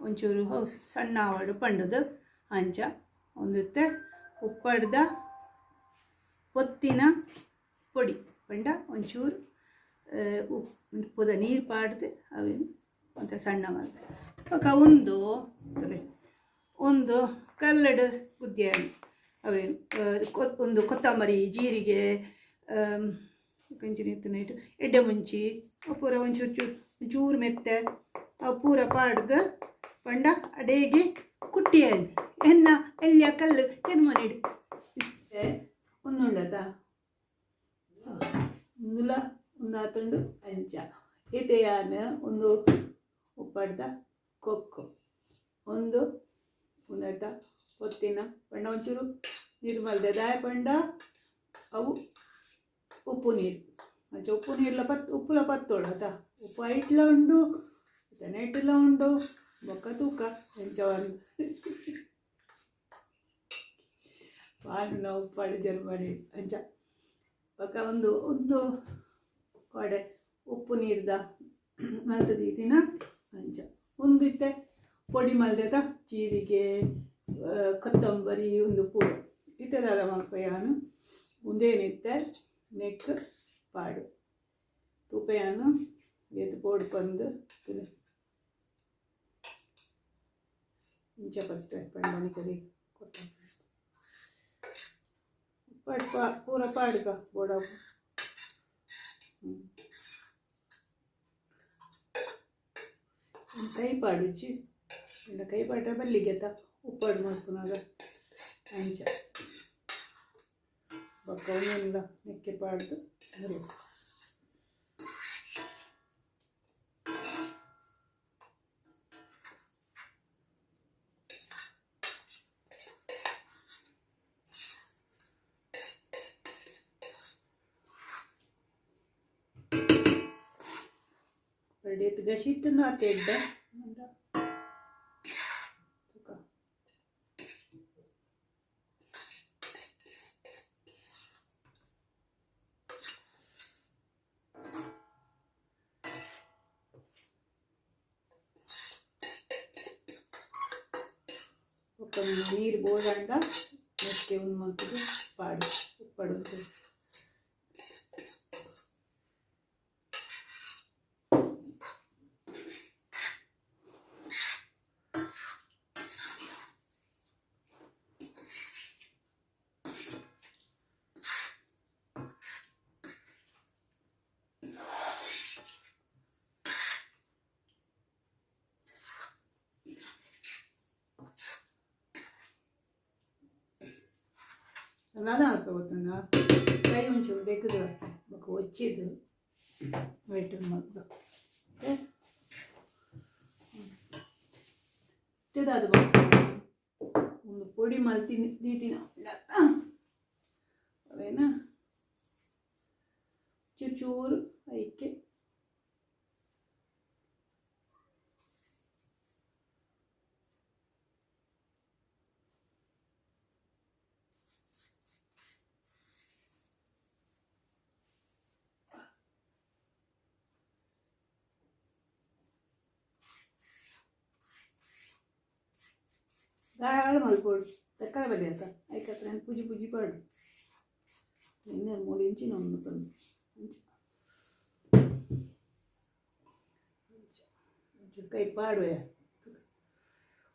ಒಂಚೂರು ಸಣ್ಣ ಆವಡು ಪಂಡದು ಅಂಚ ಒಂದಿತ್ತೆ ಉಪ್ಪಡ್ದ ಪೊತ್ತಿನ ಪೊಡಿ ಪಂಡ ಒಂಚೂರು ಉಪ್ಪುದ ನೀರು ಪಾಡ್ದು ಅವೇನು ಒಂತೆ ಸಣ್ಣ ಮಲ್ತೆ ಬೊಕ ಒಂದು ಒಂದು ಕಲ್ಲಡು ಗುದ್ದಿಯಾನಿ ಅವೇನು ಒಂದು ಕೊತ್ತಂಬರಿ ಜೀರಿಗೆ ಕಂಚಿನ ಇತ್ತು ಎಡ್ಡೆ ಮುಂಚಿ ಅವು ಪೂರ ಒಂಚೂರು ಚೂರು ಒಂಚೂರು ಮೆತ್ತೆ ಅವು ಪೂರ ಪಾಡ್ದು ಪಂಡ ಅಡೇಗೆ ಕುಟ್ಟಿಯಾನಿ ಎನ್ನ ಎಲ್ಲಿಯ ಕಲ್ಲು ಚೆನ್ಮನಿಡು ಒಂದುಂಡತ ಒಂದುಲ ಒಂದಾತುಂಡು ಅಂಚ ಇತೆಯಾನ ಒಂದು ಉಪ್ಪಡ್ದ ಕೊಕ್ಕು ಒಂದು ಒಂದರ್ಧ ಪೊತ್ತಿನ ಪಂಡ ಒಂಚೂರು ನೀರು ಮಲ್ದೆ ದಾಯ ಪಂಡ ಅವು ಉಪ್ಪು ನೀರು ಅಂಚ ಉಪ್ಪು ನೀರ್ಲ ಪತ್ ಉಪ್ಪುಲ ಪತ್ತೋಡು ಆತ ಉಪ್ಪು ಐಟ್ಲ ಉಂಡು ನೆಟ್ಲ ಉಂಡು ಬೊಕ್ಕ ತೂಕ ಎಂಚ ಒಂದು ಪಾಡುನ ಉಪ್ಪಾಡು ಜರ್ಮನಿ ಅಂಚ ಬೊಕ್ಕ ಒಂದು ಒಂದು ಕೊಡೆ ಉಪ್ಪು ನೀರ್ದ ಮಲ್ತದೀತಿನ ಅಂಚ ಒಂದು ಇತ್ತೆ ಪೊಡಿ ಮಲ್ದೆತ ಜೀರಿಗೆ ಕೊತ್ತಂಬರಿ ಒಂದು ಪೂರ ಇತ್ತೆ ದಾದ ಮಲ್ಪಯಾನು ಉಂದೇನಿತ್ತೆ ನೆಕ್ ಪಾಡು ತೂಪೆಯಾನು ಏತ್ ಪೋಡು ಪಂದು ಇಂಚ ಪತ್ತೆ ಪಂಡನಿ ಕರಿ ಕೊತ್ತಂಬರಿ ಪಾಡು ಪಾ ಪೂರ ಪಾಡುಗ ಬೋಡಾಪು ಕೈ ಪಾಡುಚ್ಚಿ ಇನ್ನು ಕೈ ಪಾಡ್ರೆ ಬಲ್ಲಿಗೆತ ಉಪ್ಪಾಡು ಮಲ್ಪುನಾಗ ಅಂಚ ಬೊಕ್ಕ ಒಂದೊಂದು ನೆಕ್ಕೆ ಪಾಡ್ದು ಮುರಿ ಎಡ್ಡೆ ಗಸಿಟ್ಟುನು ಆತ ಎಡ್ಡೆ ತೂಕ ಬೊಕ್ಕ ನೀರು ಬೋಡಾಂಡ ನೆಕ್ಕೆ ಒಂದು ಮಲ್ತುದು ಪಾಡು ಉಪ್ಪಡು ದಾದ ಮಲ್ಪ ಗೊತ್ತುಂಡ ಕೈ ಒಂಚೂರು ದೆಕ್ಕುದು ಬತ್ತೆ ಬೊಕ್ಕ ಒಚ್ಚಿದ್ದು ವೆಯ್ಟ್ ಮಲ್ಪುಗ ಇತ್ತೆದಾದ ಬೊಕ್ಕ ಒಂದು ಪೊಡಿ ಮಲ್ತಿನಿ ದೀತಿನ ಅವೇನ ಚೂರು ಚೂರು ಐಕೆ ದಾಳ ಮಲ್ಪೊಡು ತಕ್ಕರೆ ಬಲಿ ಆತ ಐಕತ್ರ ಪೂಜಿ ಪೂಜಿ ಪಾಡು ಎಣ್ಣೆ ಮೂರು ಇಂಚಿನ ಒಂದು ಪಂದು ಅಂಚ ಒಂಚೂರು ಕೈ ಪಾಡುವೆ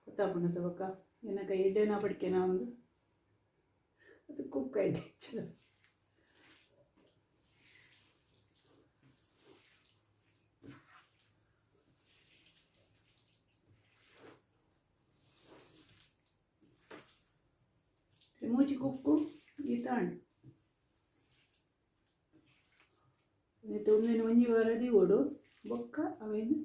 ಗೊತ್ತಾಪುಂಡ ಬೊಕ್ಕ ಎನ್ನ ಕೈ ಎಡ್ಡೆನ ಪಡಿಕೆನ ಒಂದು ಅದು ಕುಕ್ ಎಡ್ಡೆ. ಮೂಜಿ ಕುಕ್ಕು ಈ ತಾಂಡು ಒಂದಿನ ಒಂಜಿ ವಾರ ಓಡು ಬೊಕ್ಕ ಅವೇನು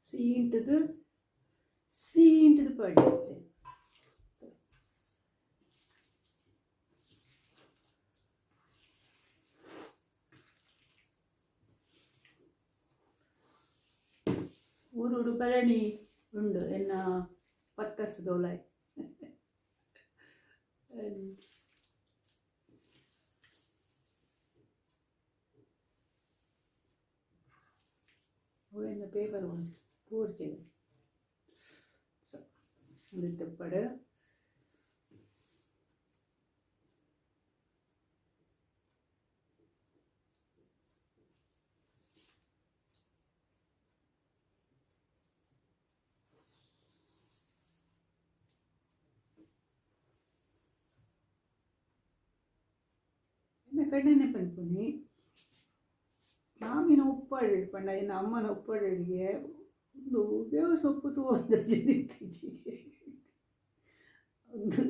ಸೀಂಟದು ಸೀಂಟದು ಪಡೆಯುತ್ತೆ. ಊರುಡು ಭರಣಿ ಉಂಡು ಎನ್ನ ಪತ್ತಸದೋಲಾಯ್. ಅವೆನ್ನ ಪೇಪರ್ ಉಂಟು ತೋರ್ಚಿದೆ. ಸೊ ಒಂದು ಎನ್ನ ಕಣ್ಣನೆ ಪನ್ಪುನಿ ಮಾಮಿನ ಉಪ್ಪಾಡು ಪಂಡ ಎನ್ನ ಅಮ್ಮನ ಉಪ್ಪಾಡಿಗೆ ಒಂದು ಬೇವು ಸೊಪ್ಪು ತೂವಂದ ಇತ್ತೀಚೆಗೆ ಒಂದು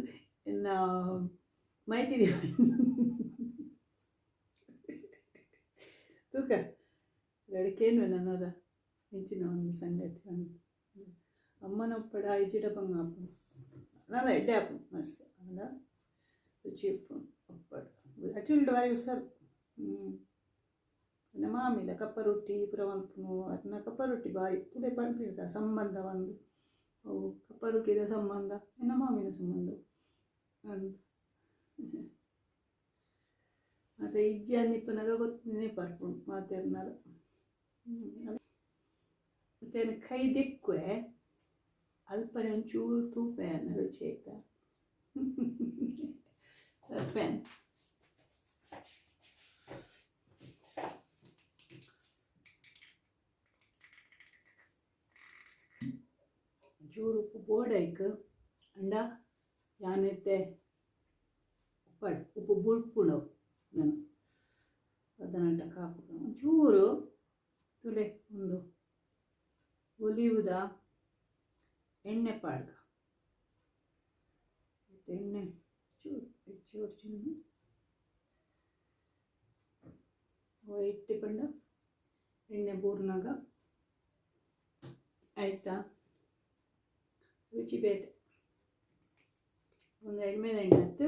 ಎನ್ನ ಮೈತಿರಿ ತೂಕ ಲಡಕೇನು ನನ್ನದ ಹೆಂಚಿನ ಒಂದು ಸಂಗತಿ ಒಂದು ಅಮ್ಮನ ಉಪ್ಪಡ ಇಜಿಡ ಬಂಗ ಆಪುಂಡು ನಲ್ಲ ಎಡ್ಡೆ ಆಪುಂಡು ಮಸ್ತ್ ಅಂಡ ರುಚಿ ಉಪ್ಪುಂಡು ಉಪ್ಪಡು ಅಟಿಲ್ಡ್ ಬಾರಿ ಹುಷಾರು. ಮಾಮಿಲ ಕಪ್ಪ ರೊಟ್ಟಿ ಪೂರ ಮಲ್ಪುನು ಅತ್ನ ಕಪ್ಪ ರೊಟ್ಟಿ ಬಾರಿ ತುಲೆ ಪನ್ಪಿರ್ತ ಸಂಬಂಧ ಒಂದು ಅವು ಕಪ್ಪ ರೊಟ್ಟಿದ ಸಂಬಂಧ ಎನ್ನ ಮಾಮಿನ ಸಂಬಂಧ ಅಂತ. ಮತ್ತು ಇಜ್ಜಿ ಅಂದಿಪ್ಪನಾಗ ಗೊತ್ತು ನೆನಪಾರ್ಪುಂಡು ಮಾತೆರ್ನಾಲ. ಮತ್ತು ಕೈ ದಿಕ್ಕುವೆ ಅಲ್ಪನೆ ಒಂಚೂರು ತೂಪೆ ಅನ್ನ ರುಚಿ ಆಯ್ತಾ ಪೆನ್. ಚೂರು ಉಪ್ಪು ಬೋಡೈಕ್ ಅಂಡ ಯಾನೆತ್ತೆ ಉಪ್ಪಡು ಉಪ್ಪು ಬುಡ್ಪುಂಡು ನಾನು ಅದನ್ನಟ ಕಾಪು ಒಂಚೂರು ತುಲೆ ಒಂದು ಒಲಿಯುವುದ ಎಣ್ಣೆ ಪಾಡ್ಗ ಎಣ್ಣೆ ಚೂರು ಹೆಚ್ಚು ಚಿನ್ನ ಇಟ್ಟು ಪಂಡ ಎಣ್ಣೆ ಬೂರ್ನಾಗ ಆಯ್ತಾ ರುಚಿ ಬೇತೆ. ಒಂದು ಎಣ್ಮೆದ ಎಣ್ಣೆ ಮತ್ತು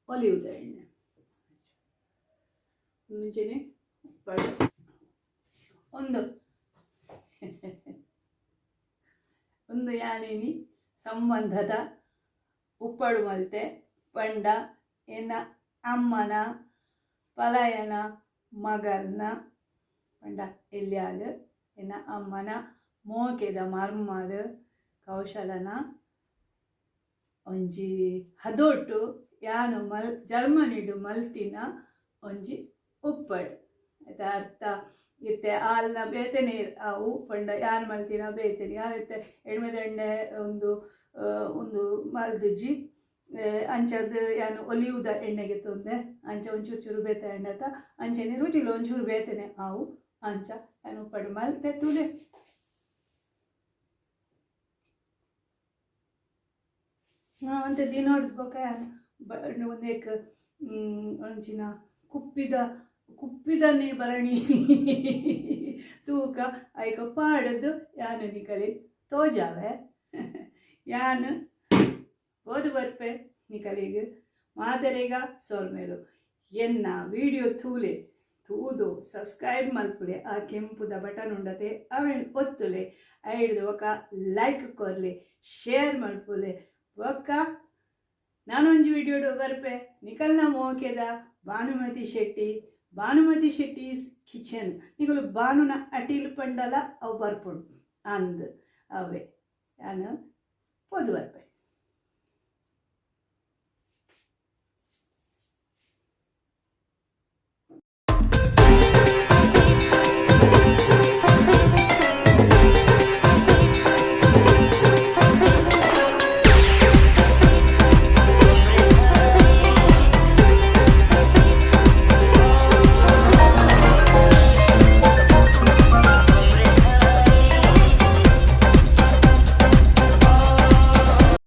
ಒಲಿಯುವುದ ಎಣ್ಣೆ ಮುಂಚೆನೆ ಉಪ್ಪಡು ಒಂದು ಒಂದು ಯಾನಿನಿ ಸಂಬಂಧದ ಉಪ್ಪಡು ಮಲ್ತೆ ಪಂಡ ಎನ್ನ ಅಮ್ಮನ ಪಲಾಯನ ಮಗಲ್ನ ಪಂಡ ಎಲ್ಯಾಲು ಎನ್ನ ಅಮ್ಮನ ಮೋಕೆದ ಮರ್ಮಲು ಕೌಶಲನ ಒಂಜಿ ಹದೊಟ್ಟು ಯಾನು ಜರ್ಮನಿಡು ಮಲ್ತಿನ ಒಂಜಿ ಉಪ್ಪಡು ಆಯ್ತಾ. ಅರ್ಥ ಇತ್ತೆ ಆಲ್ನ ಬೇತೆನೆ ಅವು ಪಂಡ ಯಾನು ಮಲ್ತಿನ ಬೇತೆನೆ ಯಾನ್ ಇತ್ತೆ ಎಣ್ಮೆದ ಎಣ್ಣೆ ಒಂದು ಒಂದು ಮಲ್ದಿಜ್ಜಿ ಅಂಚದ ಯಾನು ಒಲಿಯುವುದ ಎಣ್ಣೆಗೆ ತೊಂದೆ ಅಂಚ ಒಂಚೂರು ಚೂರು ಬೇತೆ ಎಣ್ಣೆತ ಅಂಚೆನೆ ರುಚಿಲು ಒಂಚೂರು ಬೇತೆನೆ ಅವು ಅಂಚ ಯಾನು ಉಪ್ಪಡು ಮಲ್ತೆ ತುಲೆ. ಒಂತೆ ದಿನ ಹೊಡ್ದು ಬೊಕ ಒಂದೇಕ್ ಒಂಚಿನ ಕುಪ್ಪಿದ ಕುಪ್ಪಿದನೆ ಭರಣಿ ತೂಕ ಐಕ ಪಾಡದು ಯಾನು ನಿಕಲಿ ತೋಜಾವೆ ಯಾನು ಓದು ಬರ್ಪೆ ನಿಕಲಿಗೆ ಮಾತೆರೆಗ ಸೋಲ್ಮೇಲು ಎನ್ನ ವಿಡಿಯೋ ತೂಲೆ ತೂದು ಸಬ್ಸ್ಕ್ರೈಬ್ ಮಲ್ಪುಲೆ ಆ ಕೆಂಪುದ ಬಟನ್ ಉಂಡತೆ ಅವೆನ್ ಒತ್ತುಲೆ ಐಡ್ದು ಒಕ ಲೈಕ್ ಕೊರ್ಲೆ ಶೇರ್ ಮಲ್ಪುಲೆ ಒಕ್ಕ ನಾನೊಂಜಿ ವಿಡಿಯೋಡು ಬರ್ಪೆ. ನಿಕಲ್ನ ಮೋಕೆದ ಭಾನುಮತಿ ಶೆಟ್ಟಿ, ಭಾನುಮತಿ ಶೆಟ್ಟೀಸ್ ಕಿಚನ್. ನಿಕುಲು ಬಾನುನ ಅಟಿಲ್ ಪಂಡಲ ಅವು ಬರ್ಪುಂಡು ಅಂದ್. ಅವೇ ಯಾನ್ ಪೋದು ಬರ್ಪೆ.